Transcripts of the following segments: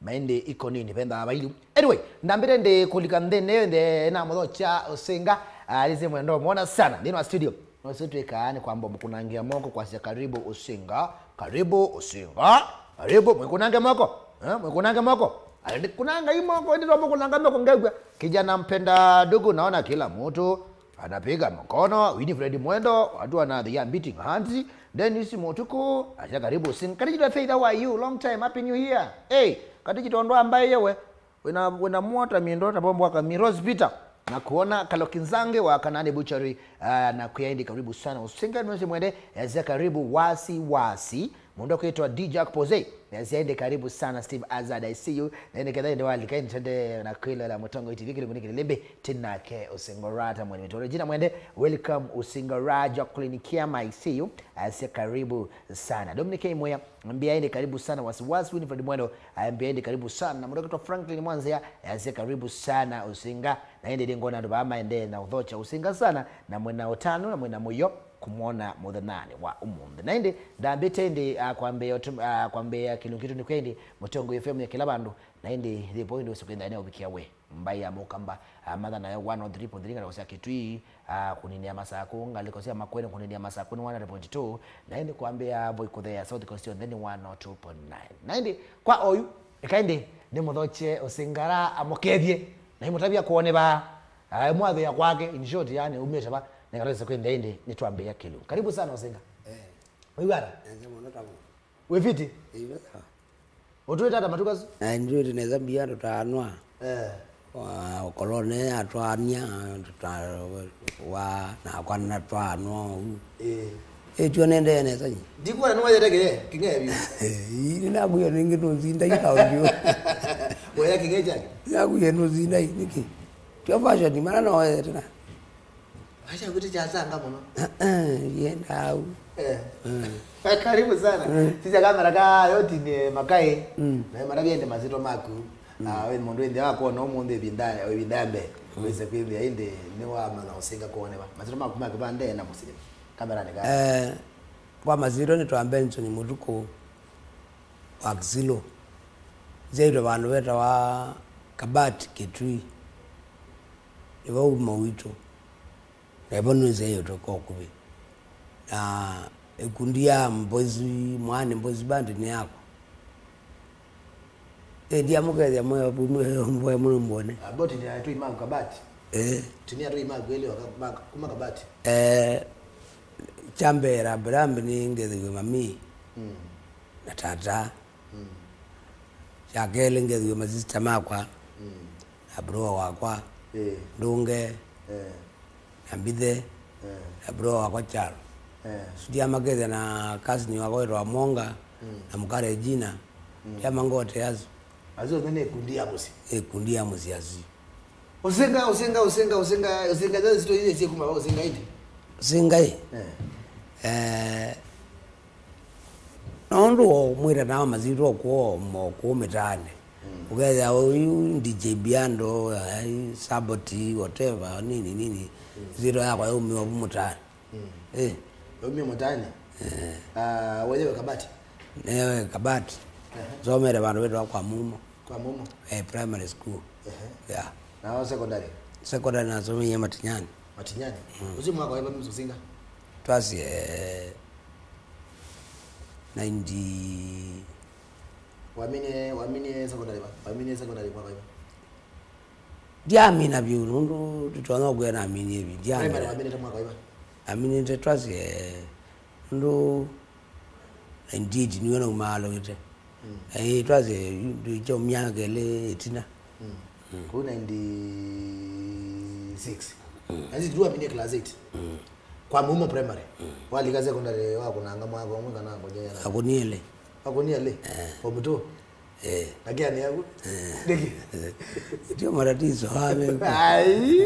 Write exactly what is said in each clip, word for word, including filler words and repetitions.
Maindi ikonini, venda vailu. Anyway, ndambite ndi kulika nthini, ndi na mũthokya Ũsinga, ah, Lizzy Mwendo, mwona sana, nthĩnĩ wa studio. Nũsĩ twĩkaa nĩ kwamba mũkũnangĩa moko kwasya, "Karibu Ũsinga, karibu Ũsinga, karibu, mwĩkũnange moko, eh, mwĩkũnange moko." Aya, ndĩkũnanga ĩ moko, ĩndĩ twamũkũnanga moko ngew'a. Kijana mpenda ndugu, naona kila mtu anapiga mkono. Winifred Mwendo, watu wana, they are beating hands. Dennis Mutuku, asya, "Karibu Ũsinga." Katijitwa Faith, how are you? Long time, happy new year. Hey, Katijitwa ndo ambaye yewe. Wĩna, wĩna mwota mindo ta bombo waka mi Rose Peter. Na kuona Kalokinzange wa Kanani Butchery, ah, na kuya indi, "Karibu sana Ũsinga." Nũsĩ Mwende, yasya, "Karibu wasi wasi." Mũndũ kwĩtwa D Jack Pose, yasya indi, "Karibu sana Steve Azard, I see you." Na indi ketha indi walika indi tende na kwĩlola Mũtongoi T V kĩlungu nĩ kĩlĩmbĩ, tinake Ũsinga Rata mwene mĩtoro. Jina Mwende, welcome Ũsinga Ra. Jacqueline Kiama, I see you, asya, "Karibu sana." Dominic K Moya, ambia indi, "Karibu sana wasi wasi." Winifred Mwendo, ambia indi, "Karibu sana." Na mũndũ kwĩtwa Franklin Mwanzia, asya, "Karibu sana Ũsinga." Na ĩndĩ nĩngona andũ vaa maendee na ũthokya Ũsinga sana, na mwĩna ũtanu na mwĩna mũyo kũmwona mũthenyanĩ wa ũmũnthĩ. Na ĩndĩ ndambĩte ĩndĩ, ah, kwambĩĩa ũtũ-, ah, kwambĩĩa kĩlungu kitũ nĩkw'o ĩndĩ Mũtongoi F M ya kĩla vandũ, na ĩndĩ yĩvo ĩndĩ ũsĩ kwĩthĩa nĩũvikia we mbai ya Mũkamba, ah, matha nayo one oh three point three ngalĩko sya Kitui, ah, kũninĩa Masakũ, ngalĩko sya Makueni kũninĩa Masakũ nĩ one hundred point two, na ĩndĩ kwambĩĩa voi kũthea South Coast yonthe nĩ one oh two point nine. Na ĩndĩ kwa oyu, eka ĩndĩ nĩmũthokye Ũsinga Ra amũkethye. Na imũtavya kwone va, ah, mwathĩa kwake, in short, yani, umĩte va, nĩkatwĩse kwĩnthĩa ĩndĩ nĩtwambĩĩa kĩlungu. Karibu sana Ũsinga. Eh. Wĩw'ata? Nesa mũno tamu. Wĩ fiti? Ĩĩ, sawa. Ũtwĩta ata matuku asu? Na nĩtwĩte nesa mbia tũtanwa. Eh. Wa, ũkolone atwania, tũta-, wa, nakwa na twanwa ũu. Eh. Ĩtyo nendee nesa nyi. Ndikuona nĩwayete kĩng'e, kĩng'e vyu. Ĩĩ, nĩnakwĩa nĩngĩ nũsindai kaũndũ. Waya kĩng'e kyake? Nĩnakwĩa nũsindai, nĩkĩ? Tyo fashion, mana no wete na. Acha kuti kyasanga mũno. Yenda au. Eh. Mm. Karibu sana. Mm. Sisya kamera ka yoti ni makai. Mm. Na mara biende mazito maku. Mm. Ah, we mũndũ ĩndĩ wakuona ũmũnthĩ ĩvinda, ĩvinda ya mbee. Mm. Wĩse kwĩthĩa ĩndĩ nĩwamanya Ũsinga kwone va. Mazito maku ma kĩvande na mũsini. Kamera nĩ ka. Eh, kwa mazito nĩ twa Benson Mũtukũ wa Kisilu. Nzyaitwe vandũ vetawa Kabati Kitui. Nĩvo uma witũ. Na ĩvo nĩnzyaitwe kwa ũkuvĩ. Na ĩkundi ya Mbozi, Mwaani Mbozi Band nĩ yakwa. Ĩ, ndiamũkethya mwe, mwe, mwe, mwe, mwone. Aboti nĩ atũi ma Kabati. Eh. Tuni atũi ma kweli wa Ka-, ma, kuma Kabati. Eh, kya mbee, rambirambi nĩ ngethĩwe mami. Mm. Na tata. Mm. Kya kelĩ ngethĩwe masista makwa. Mm. Na bro wakwa. Eh. Ndunge. Eh. Na Mbithe. Eh. Na bro wakwa Kyalo. Eh. Ũsu ndiamakethya na cousin wakwa wĩtawa Monga, mm, na mũka Regina. Mm. Ndiamangote asu. Asu onthe nĩ ĩkundi ya mũsyĩ. Ĩkundi ya mũsyĩ asu. Ũsinga, Ũsinga, Ũsinga, Ũsinga, Ũsinga, those stories isi kuma Ũsinga ĩndĩ? Ũsinga ĩ? Eh. Eh, nũndũ wa mwĩta nao mazitwa kuo mo kũu mĩtaanĩ. Mm. Ũkethĩa ũyu D J Biando, ai, Saboti, whatever, nini, nini. Mm. Nzito yakwa yaumiwa vu mũtaanĩ. Mm. Eh. Yaumie mũtaanĩ? Eh. Ah, wewe Kabati? Newe Kabati. Ehe. Somere vandũ vetawa kwa Mumo. Kwa Mumo? Eh, primary school. Ehe. Yeah. Na secondary? Secondary nasomie Matinyani. Matinyani? Mm. Ũsu mwaka wa Mũsinga? Twasie, eh, ninety. Waminie, waminie secondary va? Waminie secondary mwaka wa? Ndiamina vyũ, nũndũ tũtonya kwĩa naminie vyũ. Ndiamina. Primary waminĩte mwaka wa? Aminĩte twasie, nũndũ ninety-eight nĩwe naumaa alũĩte. Mm. Eh, twasie, yu-, yu-, kyo myaka ĩlĩ ĩtina. Mm. Mm. Kũu ninety-six. Mm. Ninety-six waminie class eight. Mm. Kwa Mumo primary. Mm. Walika secondary wakũnanga mwaka ũmwe kana kũnyeana? Akũnie ĩlĩ. Akũnie ĩlĩ? Eh. Form two? Eh. Lakini yaku? Eh. Nĩkĩ? Ndio matatizo haya. Ai.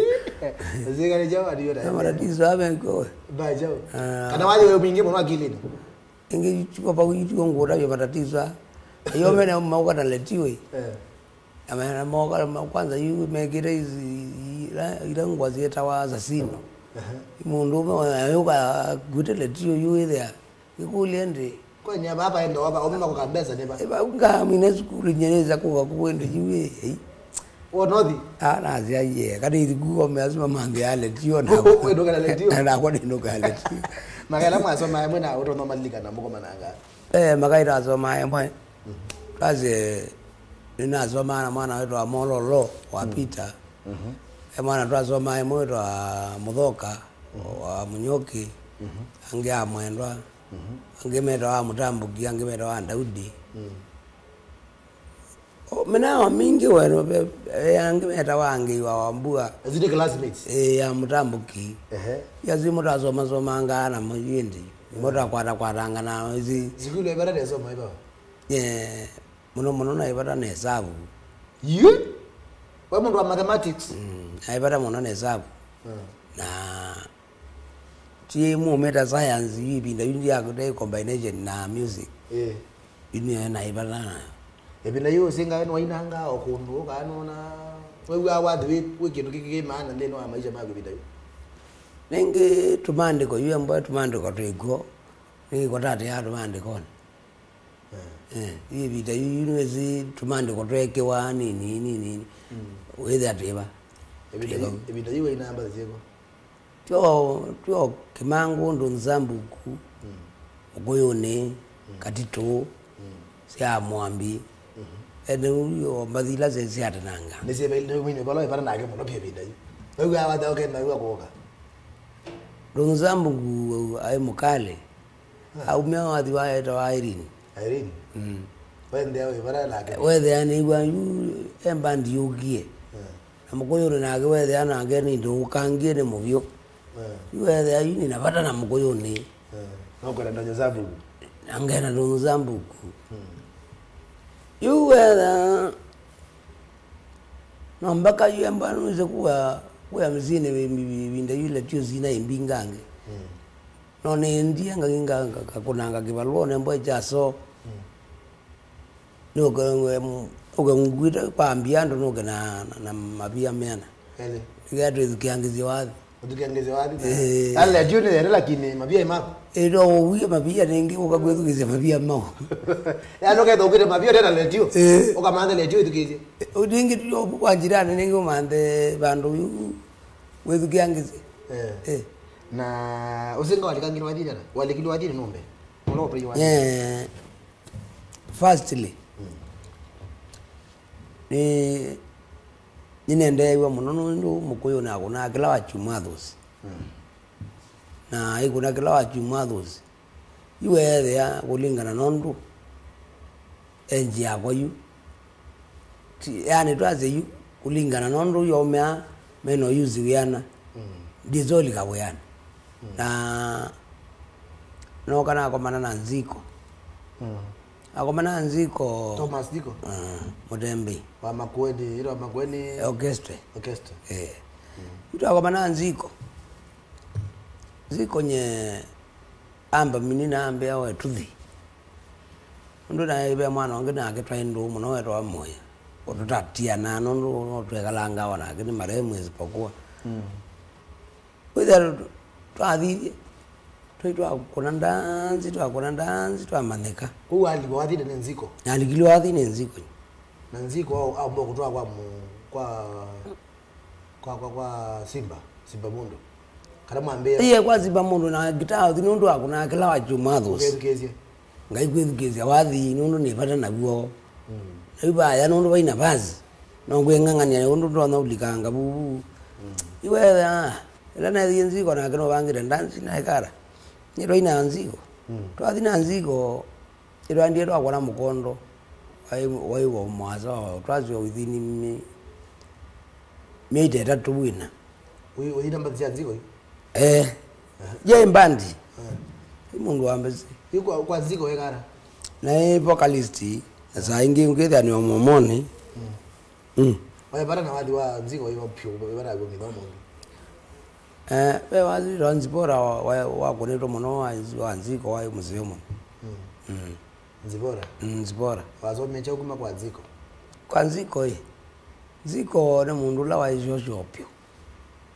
Zika ni jawa ndio na. Ndio matatizo haya kwa. Ba jawa. Ah. Kana wale wewe mwingi mwana akilini. Ingi chupa pa witu ngo ndio matatizo. Yo mene mauka na letiwe. Eh. Amena moka ma kwanza yu mekire izi ila, ila ngwa zietawa assassino. Aha. Mũndũ ũmwe ayũka kwĩte letio yu ĩthĩa. Ĩkũlye ndĩ. Wenya baba enda waba, omema kwa mbesa neba. Eba, unga mwine sukulu nye neza kuka kuwende jiwe. Ei. Wa nothi. Ah, na zia ye. Kani iliku wa meazi mama nge ale tio na. Wewe ndo kana letio. Na kwa ndo kana letio. Magala mwasoma mwe na utono malika na muko mananga. Eh, makaita asoma mwe. Kaze ninasoma na mwana wetu wa Mololo wa Peter. E mwana twasoma mwe wa Muthoka, wa Munyoki, angĩ a Mwendwa, angĩ metawa Mutambuki, angĩ metawa Daudi. O, mĩnao mingĩ weno ve, ve angĩ metawa Ngĩiwa wa Mbua. Zile classmates. Ĩ, ya Mutambuki. Ehe. Yazi mũtasomasomangaa na mũyindi. Mũtakwatakwatanga na izi. Sikulu ĩvara ndesoma ĩva? Ye, mũno mũno na ĩvata na hesabu. Yu? We mũndũ wa mathematics? Mm, na ĩvata mũno na hesabu. Mm. Na ti mumĩta science yu ĩvinda yu ndiakũte combination na music. Ĩ. Yu nĩyo naĩ vata nayo. Ĩvinda yu ũsingawe nĩwainanga o kũndũ ũkanona wĩw'aa wathi wĩ, wĩ kĩndũ kĩkĩ kĩ maana nthĩnĩ wa maisha maku ĩvinda yu? Nĩngĩ tũmaandĩko yu embwe tũmaandĩko twĩkw'o nĩngĩ kũtatĩaa tũmaandĩkonĩ. Eh, yu ĩvinda yu yu nĩwĩsĩ tũmaandĩko tweekĩwa nini nini wĩthĩa twĩva. Ĩvinda yu ĩvinda yu wainamba syĩko? Tyo, tyo Kĩmangũ, Ndũnzambuku, Mũkũyũnĩ, Katitũ, sya Mwambi. Ene ũu o mbathi ila syatananga. Nĩsyĩvaile nĩmwine vala ĩvana nake mũno pia ĩvinda yu. Wew'aa wathaũke mawĩwa kũka. Ndũnzambuku aĩ mũkalĩ. Aumya wathi wa etawa Irene. Irene. Mm. Wendea wĩ vata nake. Wethĩa nĩw'a yu e mbandi yũkie. Na mũkũyũnĩ nake wethĩa nake nĩ ndũũkangie nĩ mũvyũ. Yu wethĩa yu nĩna vata na mũkũyũnĩ. Nokwenda ndonyo za vugu. Na ngena ndonyo za mbuku. Yu wethĩa no mbaka yu embwa nũĩse kuwa kuya mĩsyĩnĩ ĩvinda yu letio sina imbingangĩ. No nĩendie ngakũnanga kĩvalũa nembwa kya soo. Nĩ ũke ngwĩte kwambia andũ nũke na, na, na mavia meana. Ĩĩ. Nĩkĩa twĩthukĩangĩsye wathi. Ũthukĩangĩsye wathi. Ĩĩ. Ala ndio nĩ yale lakini mavia maku. Ĩĩ, no ũwie mavia nĩngĩ ũka kwĩthukĩsya mavia mau. Ya no ketha ũkĩte mavia tena letio. Ĩĩ. Ũkamanthe letio ĩthukĩsye. Nĩngĩ tu kwa jirani nĩngĩ ũmanthe vandũ yu wĩthukĩangĩsye. Ĩĩ. Ĩĩ. Na ũsinga walikangire wathi tena. Walikile wathi nũmbe. Ũla ũtoi wathi. Ĩĩ. Firstly, nĩ nĩnendeew'a mũno nũndũ mũkũyũ nĩakũnaa kĩla wa Kyumwathũsi. Na aikũna kĩla wa Kyumwathũsi, yu weethĩa kũlingana nũndũ enji yakwa yu. Ti, yani twasye yu kũlingana nũndũ yomeaa mena ũyusi wĩana. Ndisoli kawĩanĩ. Na nooka nakomana na Nziko. Akomana na Nziko. Thomas Nziko. Mũtembei. Wa Makueni, ĩtwa Makueni. Orchestra. Orchestra. Eh. Yu twakomana na Nziko. Nziko nye amba mini na ambĩa we tuthi. Nũndũ naĩ ve mwana ũngĩ nake twaĩ ndũũ mũno wetwa Moya. Ũtũtatianaa nũndũ no twekalanga o nake nĩ marehemu isipokuwa. Wĩthĩa twathithye twai twakũna ndanzi twakũna ndanzi twamanyĩka. Kũu walikwa wathine nĩ Nziko? Nalikilwe wathi nĩ Nziko. Na Nziko aũmba kũtwaa kwa mũ- kwa kwa kwa kwa Simba, Simba Mũndũ. Kana mwambĩĩa. Iye kwa Simba Mũndũ na ngitaa ũthi nũndũ wakũnaa kĩla wa Kyumwathũsi. Ũkethukĩĩsye. Ngai kwĩthukĩĩsya wathi nũndũ nĩ vata naw'o. Na yu vaya nũndũ vai navasi no ngwĩng'ang'ania ũndũ ndonya ũlikanga vuvu. Iwetha ĩla neethie Nziko nake nũvangĩte ndanzi na ĩkara. Nĩ twaina Nziko. Twathi na Nziko. Ĩtwaendie twakwona mũkondo waĩ wa mwasa twasyo within myei ta ĩtatũ wĩna. Ũyina mbathi sya Nziko yu? Eh. Yaĩ mbandi. Ĩ mũndũ wa mbesi. Yu kwa, kwa Nziko wekana? Naĩ vocalist na saa ingĩ ngĩthĩa nĩ omomoni. Mm. Waĩ vata na wathi wa Nziko yu vyũ, ĩvata ya kũng'itha mũndũ. Eh, ve wathi wa Nzipora wakũnĩtwe mũno wa Nziko waĩ mũseo mũno. Mm. Nzipora. Mm, Nzipora. Wasomie kyaũ kuma kwa Nziko? Kwa Nziko ĩ. Nziko nĩ mũndũ ũla waĩ syosyo vyũ.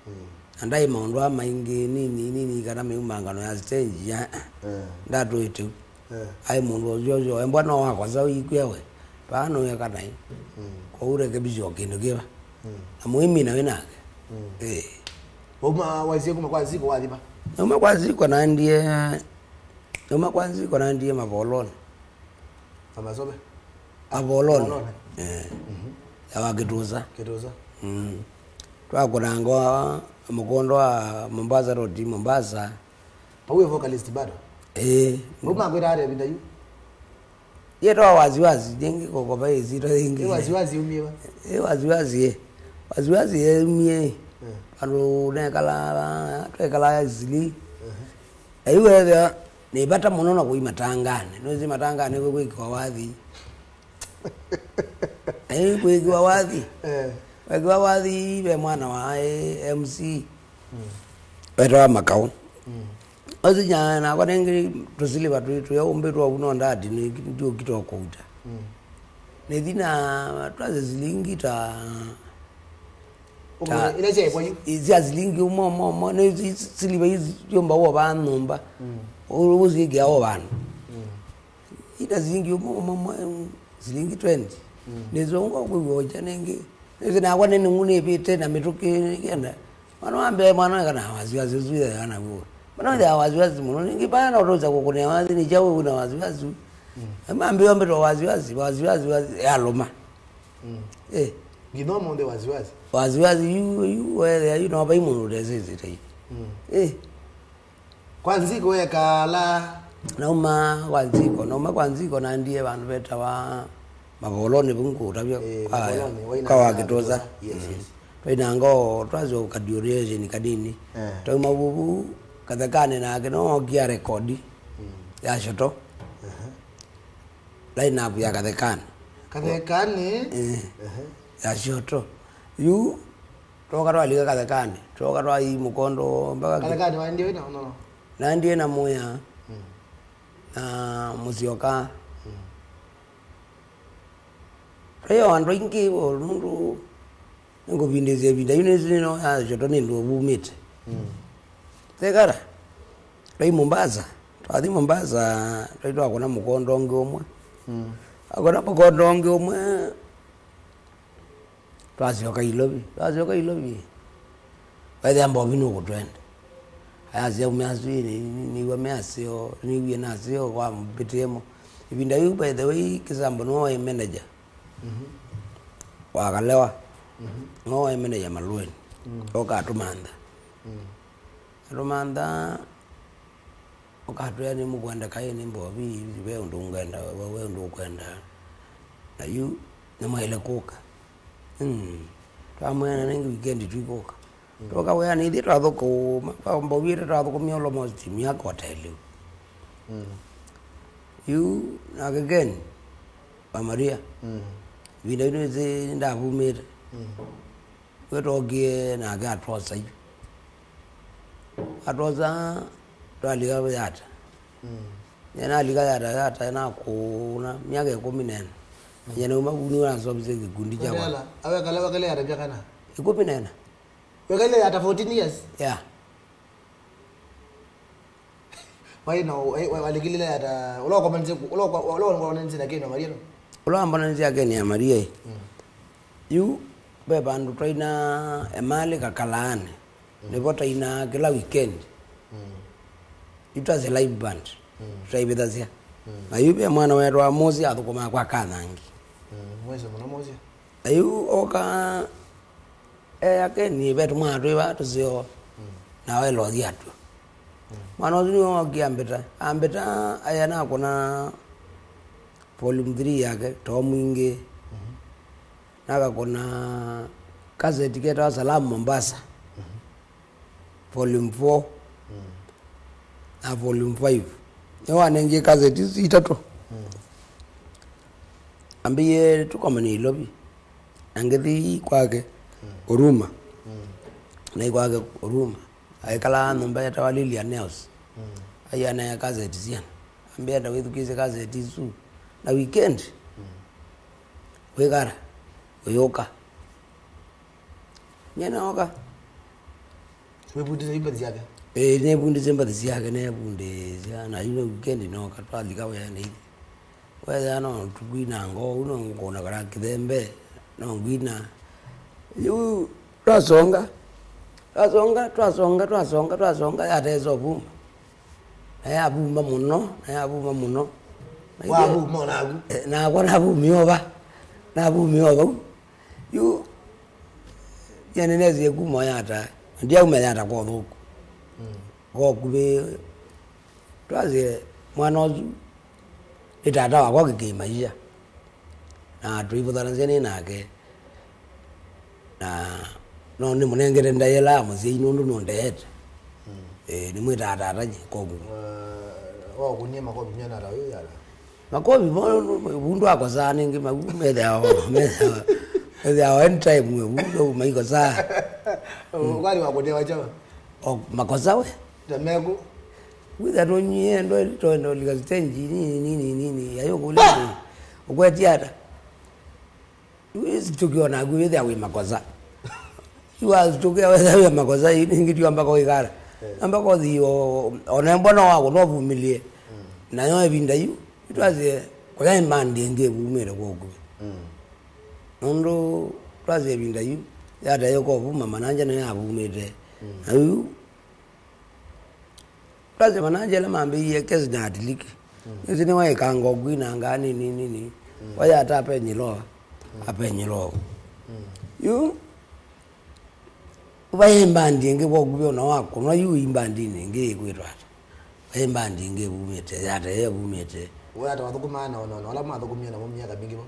Mm. Na ndaĩ maũndũ aa maingĩ nini nini kana mĩumangano ya stage ya. Mm. Ndatũĩte. Eh. Aĩ mũndũ ũsyoosyo, embwa no wakosa ũikwĩa we. Paa nũyeka naĩ. Mm. Kwoou rekebisha o kĩndũ kĩva. Mm. Na mũimina wĩ nake. Mm. Eh. Wauma, waisie kuma kwa Nziko wathi va? Nauma kwa Nziko naendie, nauma kwa Nziko naendie Mavolonĩ. Amasove? Avolonĩ. Avolonĩ. Eh. Mhm. Ya wa Kĩtũsa. Kĩtũsa. Mm. Twakũnanga mũkondo wa Mombasa Road, Mombasa. Pauwe vocalist bado? Eh. Vau makwĩta ata ĩvinda yu? Yetwa wasiwasi, yĩngĩ kũkova ĩsitwa yĩngĩ. Ĩ wasiwasi umie va? Ĩ wasiwasi, ĩ. Wasiwasi yeumie. Eh. Andũ nekala, twekala Isili. Eh. Na yu wethĩa nĩ vata mũno na kũi matanganĩ. Nũsĩ matanganĩ kwĩ kwĩkĩwa wathi. Na yu kwĩkĩwa wathi. Eh. Wekĩwa wathi ve mwana wa, eh, M C. Mm. Wetawa Makau. Mm. Ũsinya nakwa nengĩ tũsiliva twĩ tũya ũmbĩtwe ũu no ndati nĩ ndiũkita kũuta. Mm. Nĩthi na twasya silingi ta, ta, ũmwe, ila syaĩkwa yu? Sya silingi ũmwe, ũmwe, ũmwe, nĩ si-, siliva ii syũmba wova nyũmba. Mm. Ũsiĩkĩa o vandũ. Mm. Ita silingi ũmwe, ũmwe, ũmwe, silingi twenty. Mm. Nĩsonga kwĩw'a ũkya nĩngĩ. Nĩsĩ nakwa nĩ nĩng'u nĩvĩte na mĩtũkĩ nĩkenda. Mwana wa mbee, mwana weka na wasiwasi ũsu wĩthĩawa naw'o. Mwana wĩthĩawa wasiwasi mũno. Nĩngĩ pana ũtosa kũkũnĩa wathi nĩ kyaũ wĩna wasiwasi. Mm. Mambĩwa mbĩtwa wasiwasi, wasiwasi, wasi-, yalũma. Mm. Eh. Nginya ũmũnthĩ wasiwasi. Wasiwasi, yu, yu, wethĩa, yu, no vai mũndũ ũtesĩsĩte yu. Mm. Eh. Kwa Nziko wekala? Nauma kwa Nziko, nauma kwa Nziko naendie vandũ vetawa Mavolonĩ, vau ngũtavya. Eh, kwa, Mavolonĩ, waina kwa wa Kĩtũsa. Yes, mm, yes. Twainanga o, twasyoka duration kanini. Eh. Twauma vuvu, Kathekanĩ nake, no okie rekondi, mm, ya Shoto. Aha. Line up ya Kathekanĩ. Kathekanĩ? Eh. Aha. Ya Shoto. Yu, Twoka twalika Kathekanĩ, twoka twai mũkondo mpaka ki- Kathekanĩ waendie wĩna ũnono? Naendie na Mũya, mm, na Mũsyoka. Mm. Twaĩ o andũ aingĩ o nũndũ nĩngũvindĩsya ĩvinda yu nĩsĩ nĩno ya Shoto nĩ ndũ vumĩte. Mm. Tekara, twaĩ Mombasa, twathi Mombasa, twaĩ twakũna mũkondo ũngĩ ũmwe. Mm. Akũna mũkondo ũngĩ ũmwe, Twasyoka Ilovi, twasyoka Ilovi. Wethĩa Mbovi nũkũtwenda. Ayasya ume asu, nĩ-, nĩ-, nĩw'a me aseo, nĩwie na aseo kwa mbĩtĩemo. Ĩvinda yĩu, by the way, Kĩsambo nĩwe waĩ manager. Mhm. Wa Kalewa. Mhm. Nĩwe waĩ manager Malũeni. Mm. Oka atũmantha. Mm. Atũmantha, Ũkatwĩa nĩ mũkwenda kaĩ nĩ Mbovi, ve ũndũ ngwenda, we, we ũndũ ũkwenda. Na yu nĩmwaĩle kũka. Mm. Twamwĩana nĩngĩ weekend twikũka. Mm. Tũka wĩanĩ ithyĩ twathũkũma, kwa Mbovi ĩtũ twathũkũmie almost myaka ũteliu. Mm. Yu nake Ken wa Maria. Mm. Ĩvinda yu nĩsĩ ndavumĩte. Mm. We twokie nake atwosa yu. Atwosa, twalika Yata. Mm. Nyie nalika Yata, Yata nakũna myaka ĩkũmi na ĩna. Mm. Nyie nauma vu nĩwe nasomisye kĩkundi kyakwa. Wekala, awekala, wekala Yata myaka ĩna? Ĩkũmi na ĩna. Wekala Yata fourteen years? Yeah. Waĩ na, wa-, wa-, walikilile ata, ũla ũkomanĩsye, ũla ũko-, ũla ũkomanĩsye na Ken wa Maria no? Ũla wambonanisye na Ken wa Maria ĩ. Mm. Yu, ve vandũ twaina emalĩ Kakalaanĩ. Mm. Nĩvo twainaa kĩla weekend. Mm. Yu twasya live band. Mm. Twaivĩthasya. Mm. Na yu ve mwana wetwa Mosi athũkũmaa kwa Kathangi. Mm. Mwĩsĩ mũno Mosi. Na yu oka, e, ake nĩ vetu mwana twĩ va tũseo, mm, na wela ũthi atw'o. Mm. Mwana ũsu nĩwe wokie ambĩta. Ambĩta aya nakũna volume three yake, Too Mwingĩ. Mhm. Nakakũna kaseti ketawa Salamu Mombasa. Mhm. Volume four, mm, na volume five. Nĩwanengie kaseti isu itatũ. Mm. Ambĩie tũkomanie Ilovi. Na ngĩthi kwake, mm, Huruma. Mm. Na kwake Huruma. Aikalaa nyũmba yetawa Lilian House. Mm. Aianea kaseti syana. Ambĩa enda wĩthukĩĩsye kaseti isu. Na weekend, mm, wĩkara, ũyũka. Nyie naoka. Wĩvutĩsye imboni syake? Ĩĩ, nĩvundĩsye mbathi syake, neevundĩsya, na yu weekend nooka twalika wĩanĩ ithi. Wethĩa no tũkwinanga ũu, no ngũna kana kĩthembe, no ngwina. Yu twasonga, twasonga, twasonga, twasonga, twasonga, yatesa ũvuma. Na yavuma mũno, na yavuma mũno. Na ithyĩ Wavuma o naku? Eh, nakwa navumie o va, navumie o vau. Yu, nyie nĩnesie kuma o Yata, na ndyauma Yata kwa ũthũku. Mm. Kwa ũkuvĩ, twasye mwana ũsu nĩ tata wakwa kĩkĩmaisha. Na tũivũthanasya nĩ nake. Na no nĩmũnengete ndaĩa ĩla ya mũsyai nũndũ nũndeete. Mm. Eh, nĩmwĩtaa tata nyie, kwa ũkuvĩ. Eh, wakunie makovi mena ta ũyũ Yata? Makovi mo, vundu akosaa nĩngĩ, mau methĩawa, methĩawa, methĩawa anytime we, vundu maikosaa. Kwani wakunie wachawa? O, makosa we. Tameku. Witha tũnyie ndo, twenda ũlika stage nini, nini, nini, ayo kule. Ukwetia ata? Wĩsitũkĩa o naku wĩthĩa wĩ makosa. Yu wasitũkĩa wĩthĩa wĩ makosa, yu nĩngĩ tiwa mpaka ũikala. Eh. Na mpaka ũthi o, o na mbona wako no vumilie. Mm. Nayo ĩvinda yu, yu twasye, kũya mbandi ĩngĩ ĩvumĩte kwa ũkuvĩ. Mm. Nũndũ twasye ĩvinda yu, Yata ĩyo ko vuma Mananja nayo yavumĩte. Mm. Na yu, Twasya Mananja ĩla mambĩĩie kesi na atiliki. Mm. Nĩsĩ nĩwaĩkanga ũkwinangaa nini nini. Mm. Waya ata apenyiloa. Mm. Apenyiloa. Mm. Yu, vaĩ mbandi ĩngĩ kwa ũkuvĩ ona wakũnwa yu ĩ mbandinĩ ĩngĩ ĩkwĩtwa ata? Vaĩ mbandi ĩngĩ ĩvumĩte, Yata ĩyo ĩvumĩte. We Yata wathũkũmaa na ona, ona ala mathũkũmie namo myaka mingĩ vo?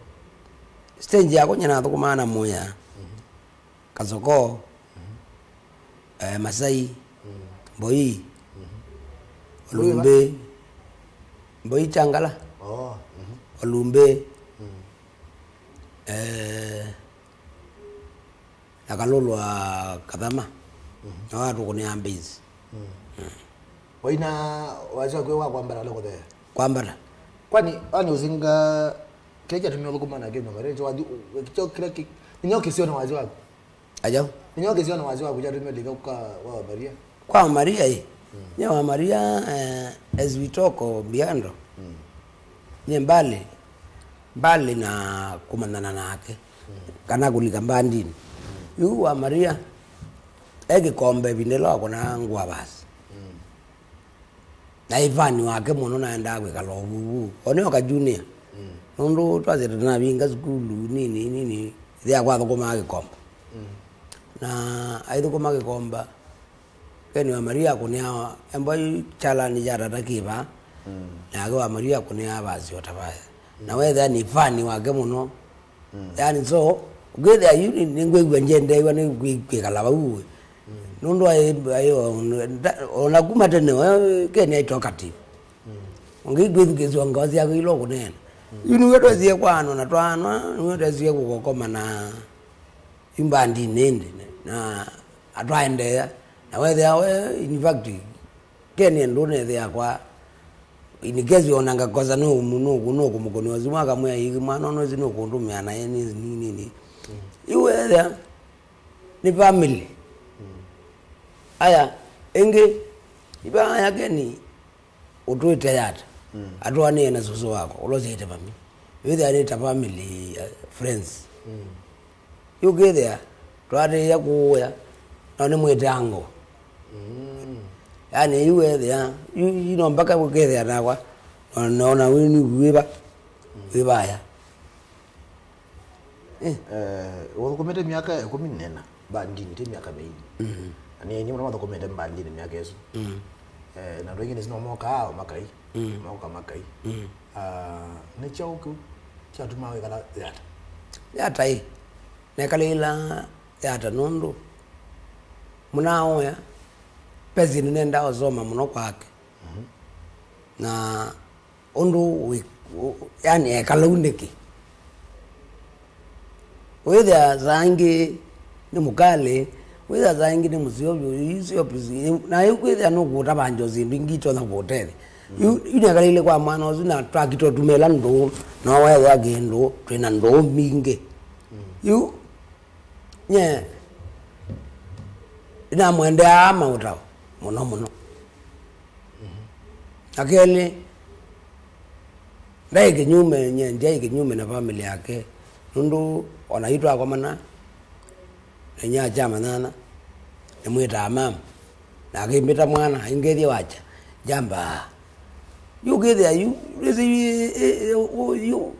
Stage yakwa nyie nathũkũmaa na Mũya. Mhm. Kasoko, eh, Masai, Mboi, Olumbĩ, Mboi Changala, Olumbĩ, eh, na Kalũlũ wa Kathama, na watũkũnĩa base. Waina wasya kwĩ wa kwambata ũla kũthea? Kwambata. Kwani, kwani ũsinga kĩla kyatumie ũthũkũma na kĩndũ, mara nĩkyo wathi, kĩla kĩla kĩ-, nĩnyo kĩsio na wasya waku? Aja? Nĩnyo kĩsio na wasya waku kyatumie ũlika kwa, kwa Maria? Kwa Maria ĩ? Mm. Nye wa Maria, eh, as we talk, Biando, mm, nye mbali, mbali na kũmanyana nake, mm, kana kũlika mbandinĩ. Mm. Yu wa Maria, e kĩkombe ĩvinda ĩla wakũnaa ngũa basi. Mm. Na ĩ fani wake mũno, naendaa kwĩkala ũvuvu. One o ka junior. Mm. Nũndũ twasye tũtanavinga sukulu nini, nini, ĩthe akwa athũkũmaa Kĩkomba. Mm. Na aithũkũma Kĩkomba, Ken wa Maria akũnĩawa, embwa yu chalani ya tata kĩva, mm, nake wa Maria akũnĩaa vasi o ta vaya. Mm. Na wethĩa nĩ fani wake mũno. Mm. Yani, so, ũkethĩa yu nĩ, nĩngwĩw'a njendeew'a nĩ kwĩ-, kwĩkala vau. Mm. Nũndũ aĩ, aĩ o, nda-, ona kuma tene, we, Ken aĩ talkative. Mm. Ũngĩ kwĩthukĩĩsya ngoo syaku ila ũkũneena. Mm. Yu nĩw'o twesie kwaanwa na twaanwa, nĩw'o twesie kũkoma na yu mbandinĩ ĩndĩ, na atwaendeea. Na wethĩa we, in fact, Ken ndũnethĩa kwa, in case ona ngakosa, nũ-, nũ-, nũkũmũkũnĩa simu akamwĩa, "Ĩĩ, mwana ũnũ ĩsi nũkũndũmĩa naye nĩ nini." Mm. Yu wethĩa nĩ family. Mm. Aya, ĩngĩ, ivaa ya Ken ũtwĩte Yata. Mm. Atwaanĩe na sũsũ wakwa, ũla ũsyaĩte mami. Wĩthĩa nĩ ta family, uh, friends. Mm. Yu ũkĩthĩa, twaatĩĩa kũũya, na nĩ mwĩtango. Mm. Yani, yu wethĩa, yu, yu no mpaka ũkethĩa nakwa, na, na, na wĩ nĩ wĩva, mm, wĩ vaya. Eh. Eh, ũthũkũmĩte myaka ĩkũmi na ĩna, bandinĩ, ti myaka mĩingĩ. Mm. Na nĩ aini mũno mathũkũmĩte bandinĩ myaka ĩsu. Mm. Eh, na andũ aingĩ nĩsĩ no mokaa o makai, mm, maoka makai. Mm. Ah, nĩ kyaũ kĩu kyatumaa wĩkala Yata? Yata ĩ, nekalĩla Yata nũndũ mũnaa oya, pesi nĩnendaa ũsoma mũno kwake. Mhm. Na ũndũ wĩ, ũ-, yani ekala u nĩkĩ? Wĩthĩa saa ingĩ nĩ mũkalĩ, wĩthĩa saa ingĩ nĩ mũseo vyũ, yu sio pisi, na yu kwĩthĩa nũkũũtavangya syĩndũ ingĩ itonya kũũtethya. Yu, yu nĩekalĩle kwa mwana ũsu na twakita ũtumĩla ndũũ, na wethĩa kĩndũ, twĩ na ndũũ mbingĩ. Yu, nye, namwendeaa maũtao mũno mũno. Na kelĩ, ndaĩ kĩnyume, nye ndyaĩ kĩnyume na family yake, nũndũ ona yu twakomana na inyia kya manyanya, nĩmwĩtaa mama, na akĩmbĩta mwana, aingethya wakya, njambaa. Yu ũkĩthĩa yu, yu, yu,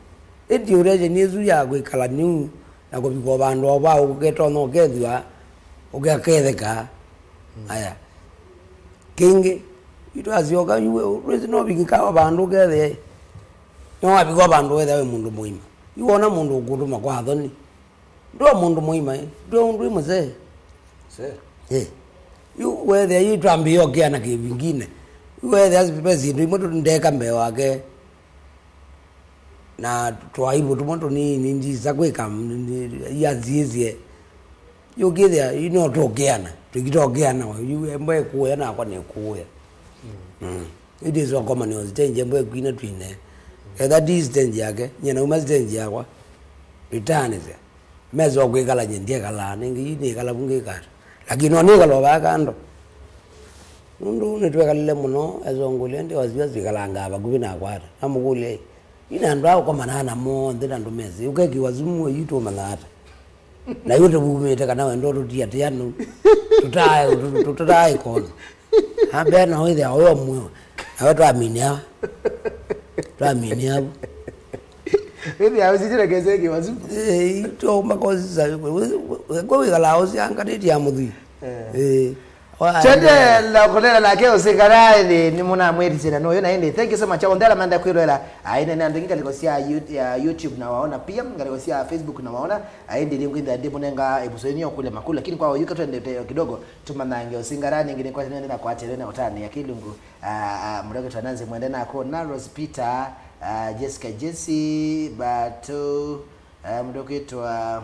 ĩndĩ ũrecheni ĩsu ya kwĩkala new na kũvika o vandũ o va ũketonya ũkethwa ũkaketheka. Aya. Kĩngĩ, yu twasyoka, yu we, wĩsĩ no vikĩka o vandũ ũkethĩa, no wavika o vandũ wethĩa wĩ mũndũ mũima. Yu wona mũndũ ũkũtũma kwa athoni. Ndwe mũndũ mũima, eh. Ndwe ũndũ wĩ mũsee. Sir. Eh. Yu wethĩa yu twambĩĩa ũkĩana kĩvingine. Yu wethĩa ve syĩndũ imwe tũ-, ndeka mbee wake. Na twaivũ tũmwe tũnini ndisa kwĩka, iasiĩsye. Yu kĩthĩa, yu no tũkĩana. Tũkĩtokĩana. Yu embwa ĩkũya nakwa nĩkũya. Mm. It is a common stage, embwa ĩkwina twine. Etha di stage yake, nyie nauma stage yakwa. Return sya. Mesa wa kwĩkala nyie ndyekalaa, nĩngĩ yu nĩkala vu ngĩka ata? Lakini no nĩkala o vaa kando. Nũndũ nĩtwekalile mũno, esongũlya ndi wasiwasi ĩkalangaa vakuvĩ nakwa ata. Namũkũlya, "Ĩ, ina andũ aa ũkomanaa namo onthe na andũ mesĩ, ũkekĩwa sumu yu tũũmanya ata?" Na yu tũvumĩte kana wendo tũtiatĩa nũ. Tũtae, tũ-, tũ-, tũtae kono. Ambea na wĩthĩa ũyo mwe. Nawe twaminia. Twaminia. Wĩthĩa ũsitire kese kĩwasu. Eh, ito makosi sa. Kwa wĩkala ũsianganĩtie ya mũthui. Eh. Eh. Wa- Tendela kũlela nake ũsingara ĩndĩ nĩ mũnamwĩtisye na nũyũ na ĩndĩ. Thank you so much. Onthe ala menda kwĩloela. Aine nĩ andũ ngalĩko sya You-, ya YouTube na waona pia ngalĩko sya Facebook na waona. Aende ili ngwitha ndi mũnenga episode ĩno kule makulu, lakini kwa oyuka twende te-, kidogo, tumanange ũsingara nĩngĩ nĩ kwatene na kwatene na ũtani ya kilungu. Ah, ah, mũndũ kwitwa Nancy Mwende nako, na Rose Peter, ah, Jessica Jesse, Bato, ah, mũndũ kwitwa,